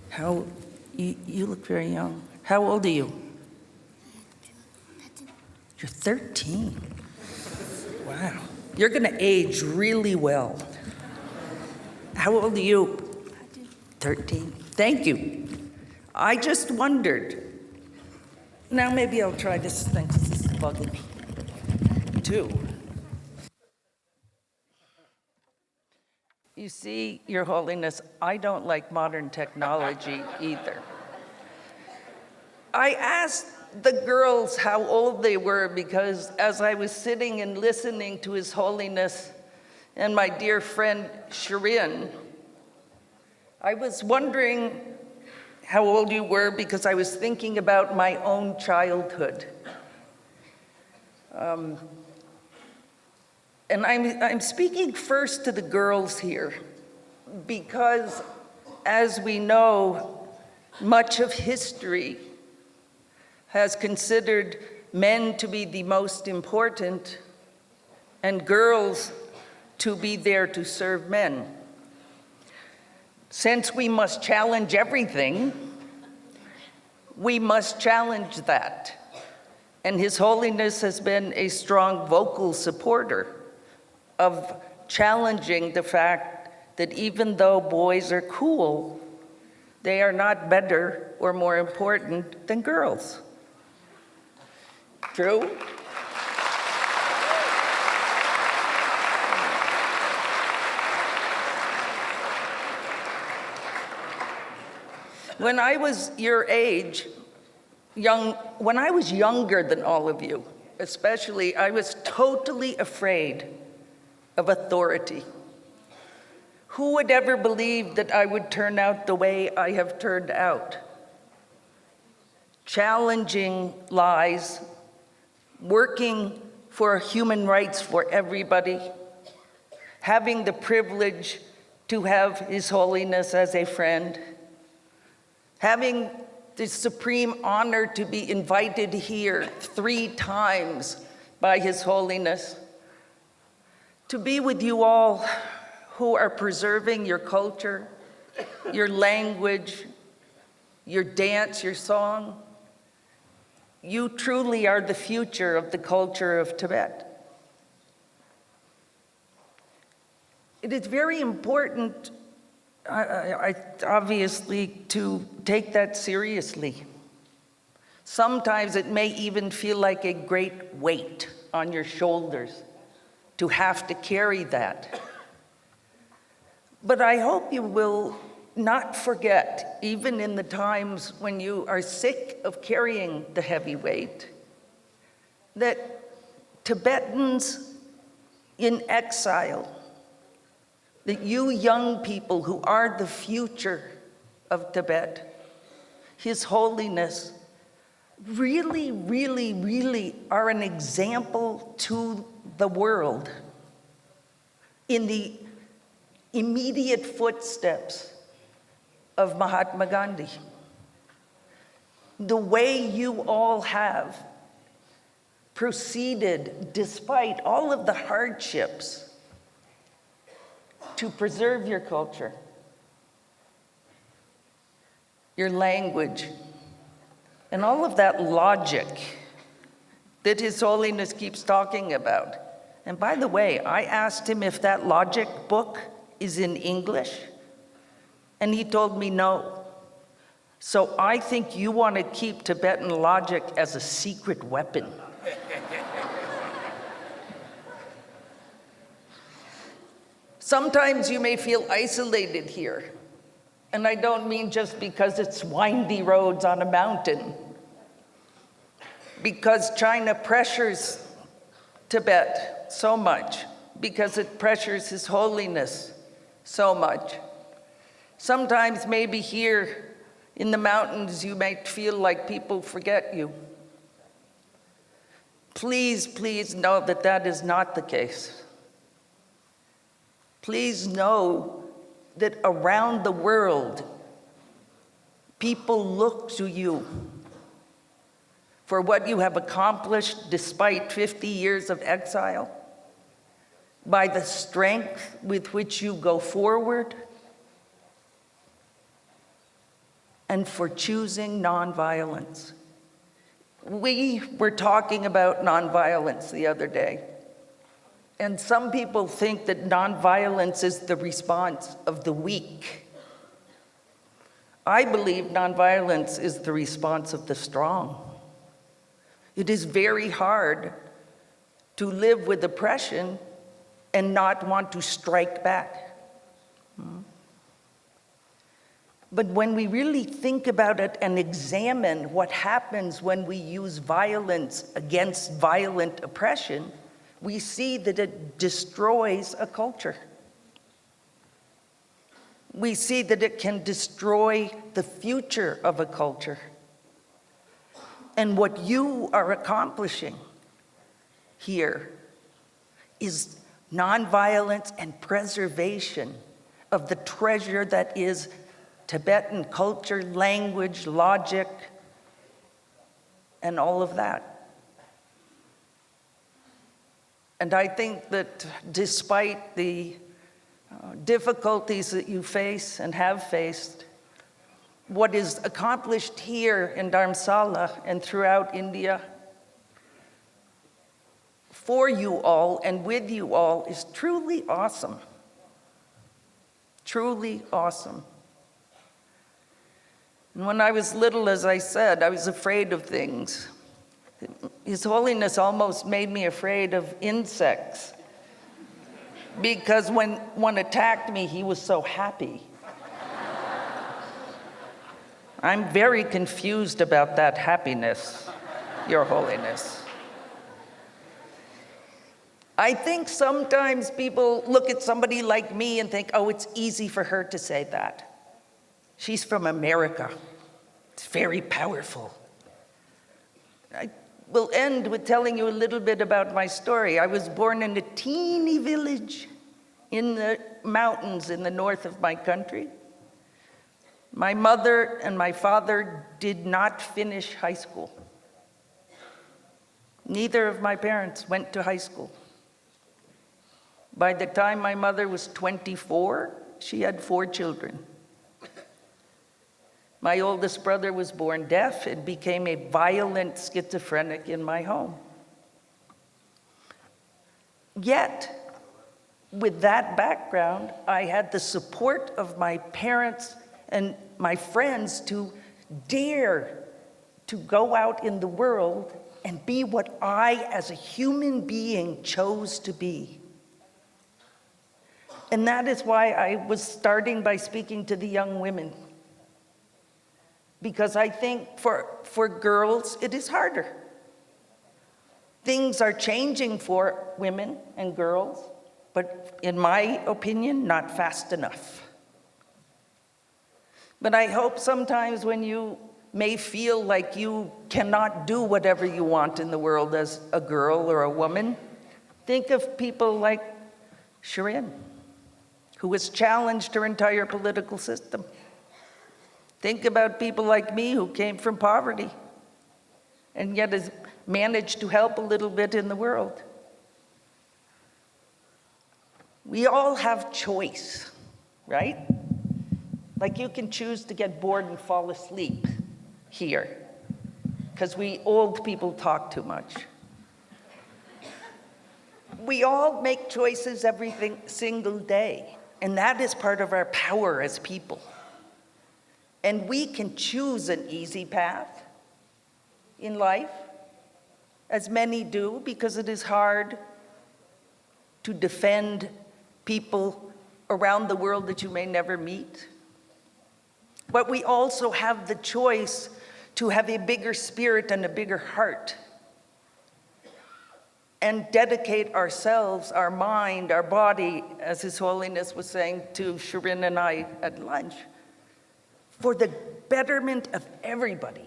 How, you, you look very young. How old are you? You're thirteen. Wow. You're gonna age really well. How old are you? Thirteen. Thank you. I just wondered. Now maybe I'll try this thing 'cause this is bugging me too. You see, Your Holiness, I don't like modern technology either. I asked the girls how old they were because as I was sitting and listening to His Holiness and my dear friend Shirin, I was wondering how old you were because I was thinking about my own childhood. Um, and I'm, I'm speaking first to the girls here because As we know, much of history has considered men to be the most important and girls to be there to serve men. Since we must challenge everything, we must challenge that. And His Holiness has been a strong vocal supporter of challenging the fact that even though boys are cool, they are not better or more important than girls. True? When I was your age, young, when I was younger than all of you, especially, I was totally afraid of authority. Who would ever believe that I would turn out the way I have turned out? Challenging lies, working for human rights for everybody, having the privilege to have His Holiness as a friend, having the supreme honor to be invited here three times by His Holiness, to be with you all who are preserving your culture, your language, your dance, your song. You truly are the future of the culture of Tibet. It is very important, I, I, I, obviously, to take that seriously. Sometimes it may even feel like a great weight on your shoulders to have to carry that. But I hope you will not forget, even in the times when you are sick of carrying the heavy weight, that Tibetans in exile, that you young people who are the future of Tibet, His Holiness really, really, really are an example to the world in the immediate footsteps of Mahatma Gandhi. The way you all have proceeded despite all of the hardships to preserve your culture, your language, and all of that logic that His Holiness keeps talking about. And by the way, I asked him if that logic book is in English, and he told me no. So I think you want to keep Tibetan logic as a secret weapon. Sometimes you may feel isolated here. And I don't mean just because it's windy roads on a mountain, because China pressures Tibet so much, because it pressures His Holiness so much. Sometimes, maybe here in the mountains, you might feel like people forget you. Please, please know that that is not the case. Please know that around the world, people look to you for what you have accomplished despite fifty years of exile, by the strength with which you go forward, and for choosing nonviolence. We were talking about nonviolence the other day, and some people think that nonviolence is the response of the weak. I believe nonviolence is the response of the strong. It is very hard to live with oppression and not want to strike back. Hmm? But when we really think about it and examine what happens when we use violence against violent oppression, we see that it destroys a culture. We see that it can destroy the future of a culture. And what you are accomplishing here is nonviolence and preservation of the treasure that is Tibetan culture, language, logic, and all of that. And I think that despite the uh, difficulties that you face and have faced, what is accomplished here in Dharamsala and throughout India for you all and with you all is truly awesome. Truly awesome. And when I was little, as I said, I was afraid of things. His Holiness almost made me afraid of insects because when one attacked me, he was so happy. I'm very confused about that happiness, Your Holiness. I think sometimes people look at somebody like me and think, oh, it's easy for her to say that. She's from America. It's very powerful. I will end with telling you a little bit about my story. I was born in a teeny village in the mountains in the north of my country. My mother and my father did not finish high school. Neither of my parents went to high school. By the time my mother was twenty-four, she had four children. My oldest brother was born deaf and became a violent schizophrenic in my home. Yet, with that background, I had the support of my parents and my friends to dare to go out in the world and be what I, as a human being, chose to be. And that is why I was starting by speaking to the young women. Because I think for, for girls, it is harder. Things are changing for women and girls, but in my opinion, not fast enough. But I hope sometimes when you may feel like you cannot do whatever you want in the world as a girl or a woman, think of people like Shirin, who has challenged her entire political system. Think about people like me who came from poverty and yet has managed to help a little bit in the world. We all have choice, right? Like, you can choose to get bored and fall asleep here, because we old people talk too much. We all make choices every thing, single day, and that is part of our power as people. And we can choose an easy path in life, as many do, because it is hard to defend people around the world that you may never meet. But we also have the choice to have a bigger spirit and a bigger heart and dedicate ourselves, our mind, our body, as His Holiness was saying to Shirin and I at lunch, for the betterment of everybody.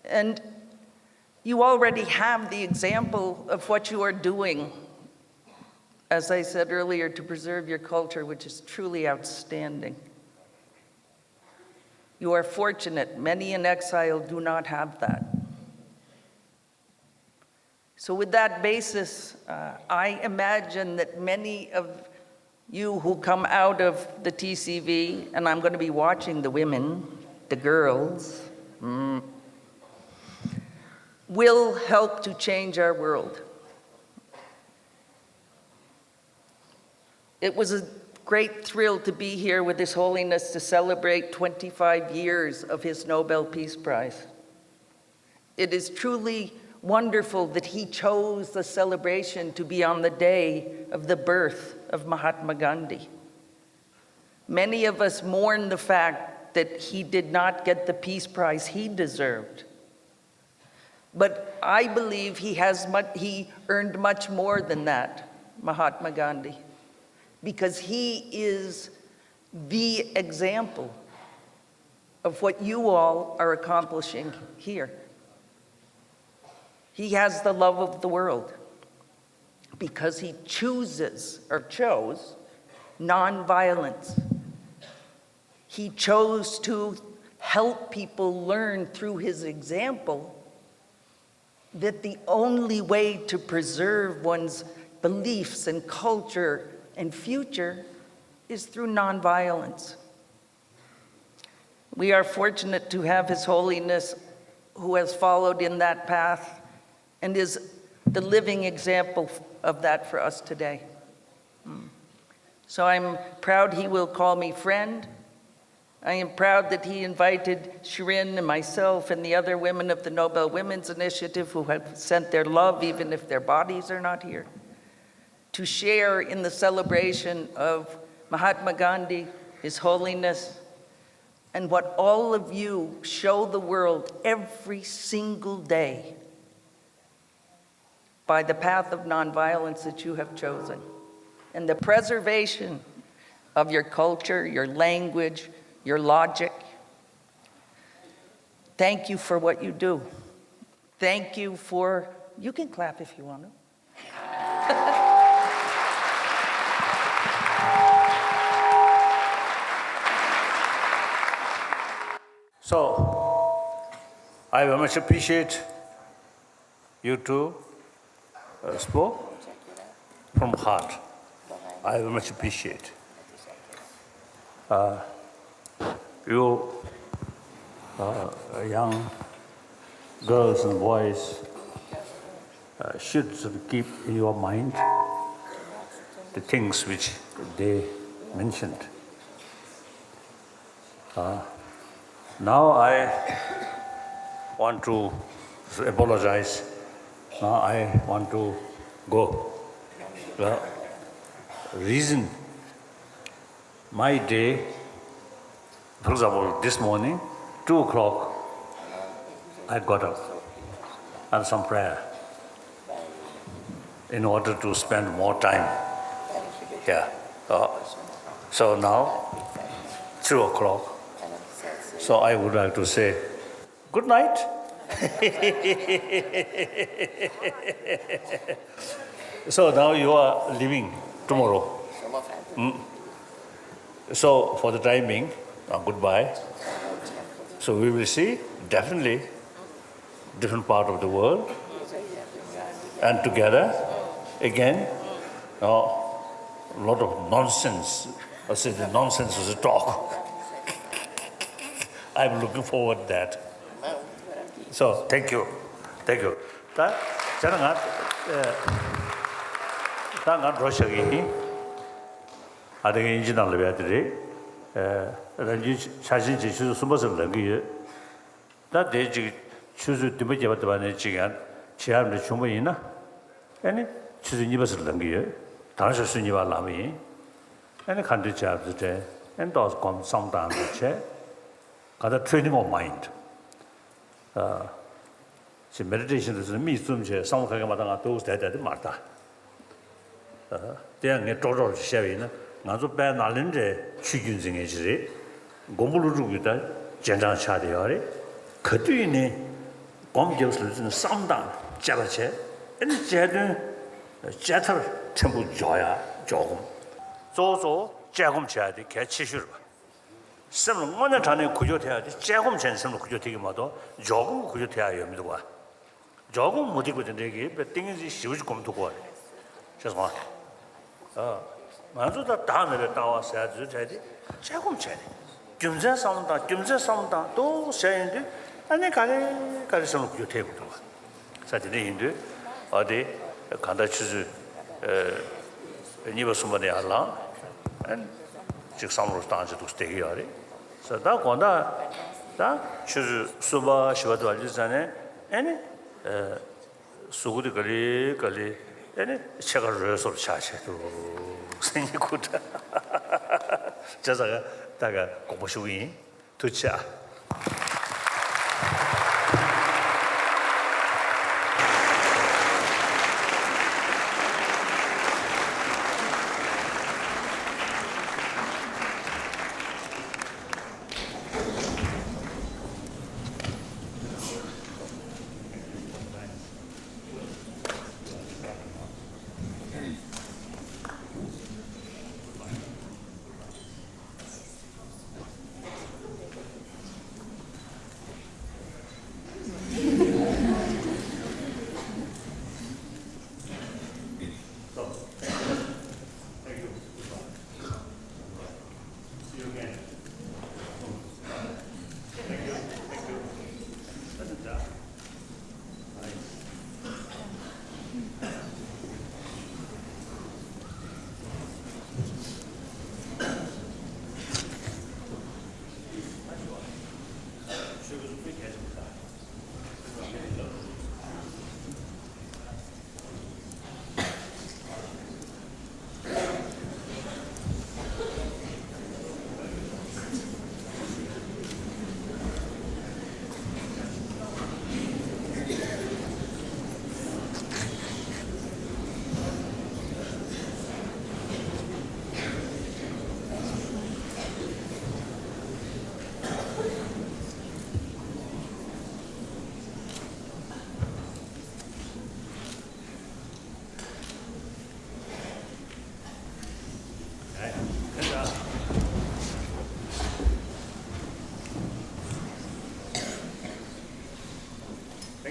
And you already have the example of what you are doing, as I said earlier, to preserve your culture, which is truly outstanding. You are fortunate. Many in exile do not have that. So, with that basis, uh, I imagine that many of you who come out of the T C V, and I'm going to be watching the women, the girls, mm, will help to change our world. It was a great thrill to be here with His Holiness to celebrate twenty-five years of his Nobel Peace Prize. It is truly wonderful that he chose the celebration to be on the day of the birth of Mahatma Gandhi. Many of us mourn the fact that he did not get the Peace Prize he deserved. But I believe he has much, he earned much more than that, Mahatma Gandhi, because he is the example of what you all are accomplishing here. He has the love of the world because he chooses or chose nonviolence. He chose to help people learn through his example that the only way to preserve one's beliefs and culture and future is through nonviolence. We are fortunate to have His Holiness, who has followed in that path and is the living example of that for us today. So I'm proud he will call me friend. I am proud that he invited Shirin and myself and the other women of the Nobel Women's Initiative, who have sent their love, even if their bodies are not here, to share in the celebration of Mahatma Gandhi, His Holiness, and what all of you show the world every single day by the path of nonviolence that you have chosen and the preservation of your culture, your language, your logic. Thank you for what you do. Thank you for, you can clap if you want to. So, I very much appreciate you two, uh, spoke from heart. I very much appreciate. Uh, you, uh, young girls and boys, uh, should sort of keep in your mind the things which they mentioned. Uh, now I want to apologize. Now I want to go. The reason, my day, for example, this morning, two o'clock, I got up and some prayer in order to spend more time here. Uh, so now, three o'clock. So I would like to say, good night. So now you are leaving tomorrow. Mm. So for the time being, uh, goodbye. So we will see definitely different part of the world, and together again, a lot of nonsense. I say the nonsense is a talk. I'm looking forward that. So thank you, thank you. ད་ཅ་ན་ང་ད་ང་འགྲོ་བཞག་གི་ཡིན། ཨ་དེ་ག་ཡིན་ཅི་ནང་ལ་བས་དེ་རེད། རང་རྒྱུད་ཆགས་ཞེན་བྱེད་ཆུ་ཚོད་གསུམ་པ་ཟེར་ལབ་ཀྱི་ཡོད། ད་དེ་ཅིག་ཆུ་ཚོད་བདུན་པ་བརྒྱད་པ་དེ་བ་ནས་ཅིག་ཡང་བྱེད་ཡག་འདྲ་བྱུང་བ་ཡིན་ན། ཨ་ནི་ཆུ་ཚོད་གཉིས་པ་ཟེར་ལབ་ཀྱི་ཡོད། ད་རང་ཆུ་ཚོད་གཉིས་པ་ལངས་པ་ཡིན། ཨ་ནི་ཁ་འདོན་བྱེད་ཡག་དེ་འདྲ་ཨ་ནི་ཏོག་ཙམ་སྒོམ་བསམ་བཏང་འདྲ་བྱས། ག་ད་training of mind། ཅིག་མེ་ཌི་ཊེ་ཤན་དུ་ཟེར་ན་མིག་བཙུམ་བྱས་བསམ་བློ་ག་གེ་མ་བཏང་ང་འདུག་བསྡད་བསྡད་དེ་མ་རེད་ད། དེ་ཡང་ངས་ཀྲོག་ཀྲོག་ཅིག་བཤད་པ་ཡིན་ན་ང་ཚོ་དཔལ་ནཱ་ལེནྡྲའི་ཆོས་བརྒྱུད་འཛིན་མཁན་ཅིག་རེད། མགོན་པོ་ཀླུ་སྒྲུབ་ཀྱི་ད་རྗེས་འབྲང་ཆགས་བསྡད་ཡོད་རེད། ག་དུས་ཡིན་ནའི་སྒོམ་རྒྱབ་ཟེར་ཚུལ་ནི་བསམ་བཏང་དཔྱད་པ་བྱས་ཨེ་ནི་དཔྱད་དོན་དཔྱད་མཐར་ཕྲན་བུ་འཇོག་ཡ་འཇོག་སྒོམ། གཙོ་བོ་གཙོ་བོ་དཔྱད་སྒོམ་བྱེད་ཡ་དེ་གལ་ཆེ་ཤོས་རེད་པ། སེམས་ལ་དངོས་གནས་དྲང་གནས་འགུལ་སྐྱོད་ཐེབས་ཡ་དེ་དཔྱད་སྒོམ་བྱས་ནས་སེམས་ལ་འགུལ་སྐྱོད་ཐེབས་ཀྱི་མ་གཏོགས་འཇོག་སྒོམ་གྱི་འགུལ་སྐྱོད་ཐེབས་ཡ་ཡོད་མི་འདུག་བ། འཇོག་སྒོམ་མུ་སྟེགས་པ་དེ་འདྲས་ཀྱིས་དཔེ་ཏིང་ངེ་འཛིན་ཞེ་པོ་ཅིག་སྒོམ་ཐུབ་ཀྱི་རེད། ཤེས་སོང་ང་། ཨ། ང་ཚོ་ད་བདག་མེད་པའི་ལྟ་བ་ཟེར་ཡ་དེ་ཚོའི་གྲས་དེ་དཔྱད་སྒོམ་བྱས་ནས་རྒྱུ་མཚན་བསམ་བློ་བཏང་རྒྱུ་མཚན་བསམ་བློ་བཏང་འདུག་བྱས་ཡོང་དུས་ཨ་ནི་ག་རེ་ག་རེ་སེམས་ལ་འགུལ་སྐྱོད་ཐེབས་ཀྱི་འདུག་བ། ས་དེ་འདྲ་ཡིན་དུས་ཨ་དེ་གང་ལྟར་ཆུ་ཚོད་ཨ་གཉིས་པ་གསུམ་པ་ནས་ཡར་ལངས་ཨ་ནི་ཅིག་བསམ་བློ་བཏང་བྱས་འདུག་བསྡད་ཀྱི་ཡོད་རེད། ས་ད་དགོང་དག་ད་ཆུ་ཚོད་གསུམ་པ་བཞི་པ་དེ་བ་ལི་ཙ་ནས་ཨ་ནི་ཨ་གཟུགས་པོ་དེ་ག་ལེ་ག་ལེ་ཨ་ནི་ཕྱེད་ཀ་རོལ་སོར་ཆགས་བྱས་འདུག་སེམས་ཉིད་ཁུ་ཁྲ་བྱས་ཙང་ད་ག་དགོངས་པ་ཞུ་གི་ཡིན། ཐུགས་རྗེ་ཆེ།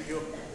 ཞུ།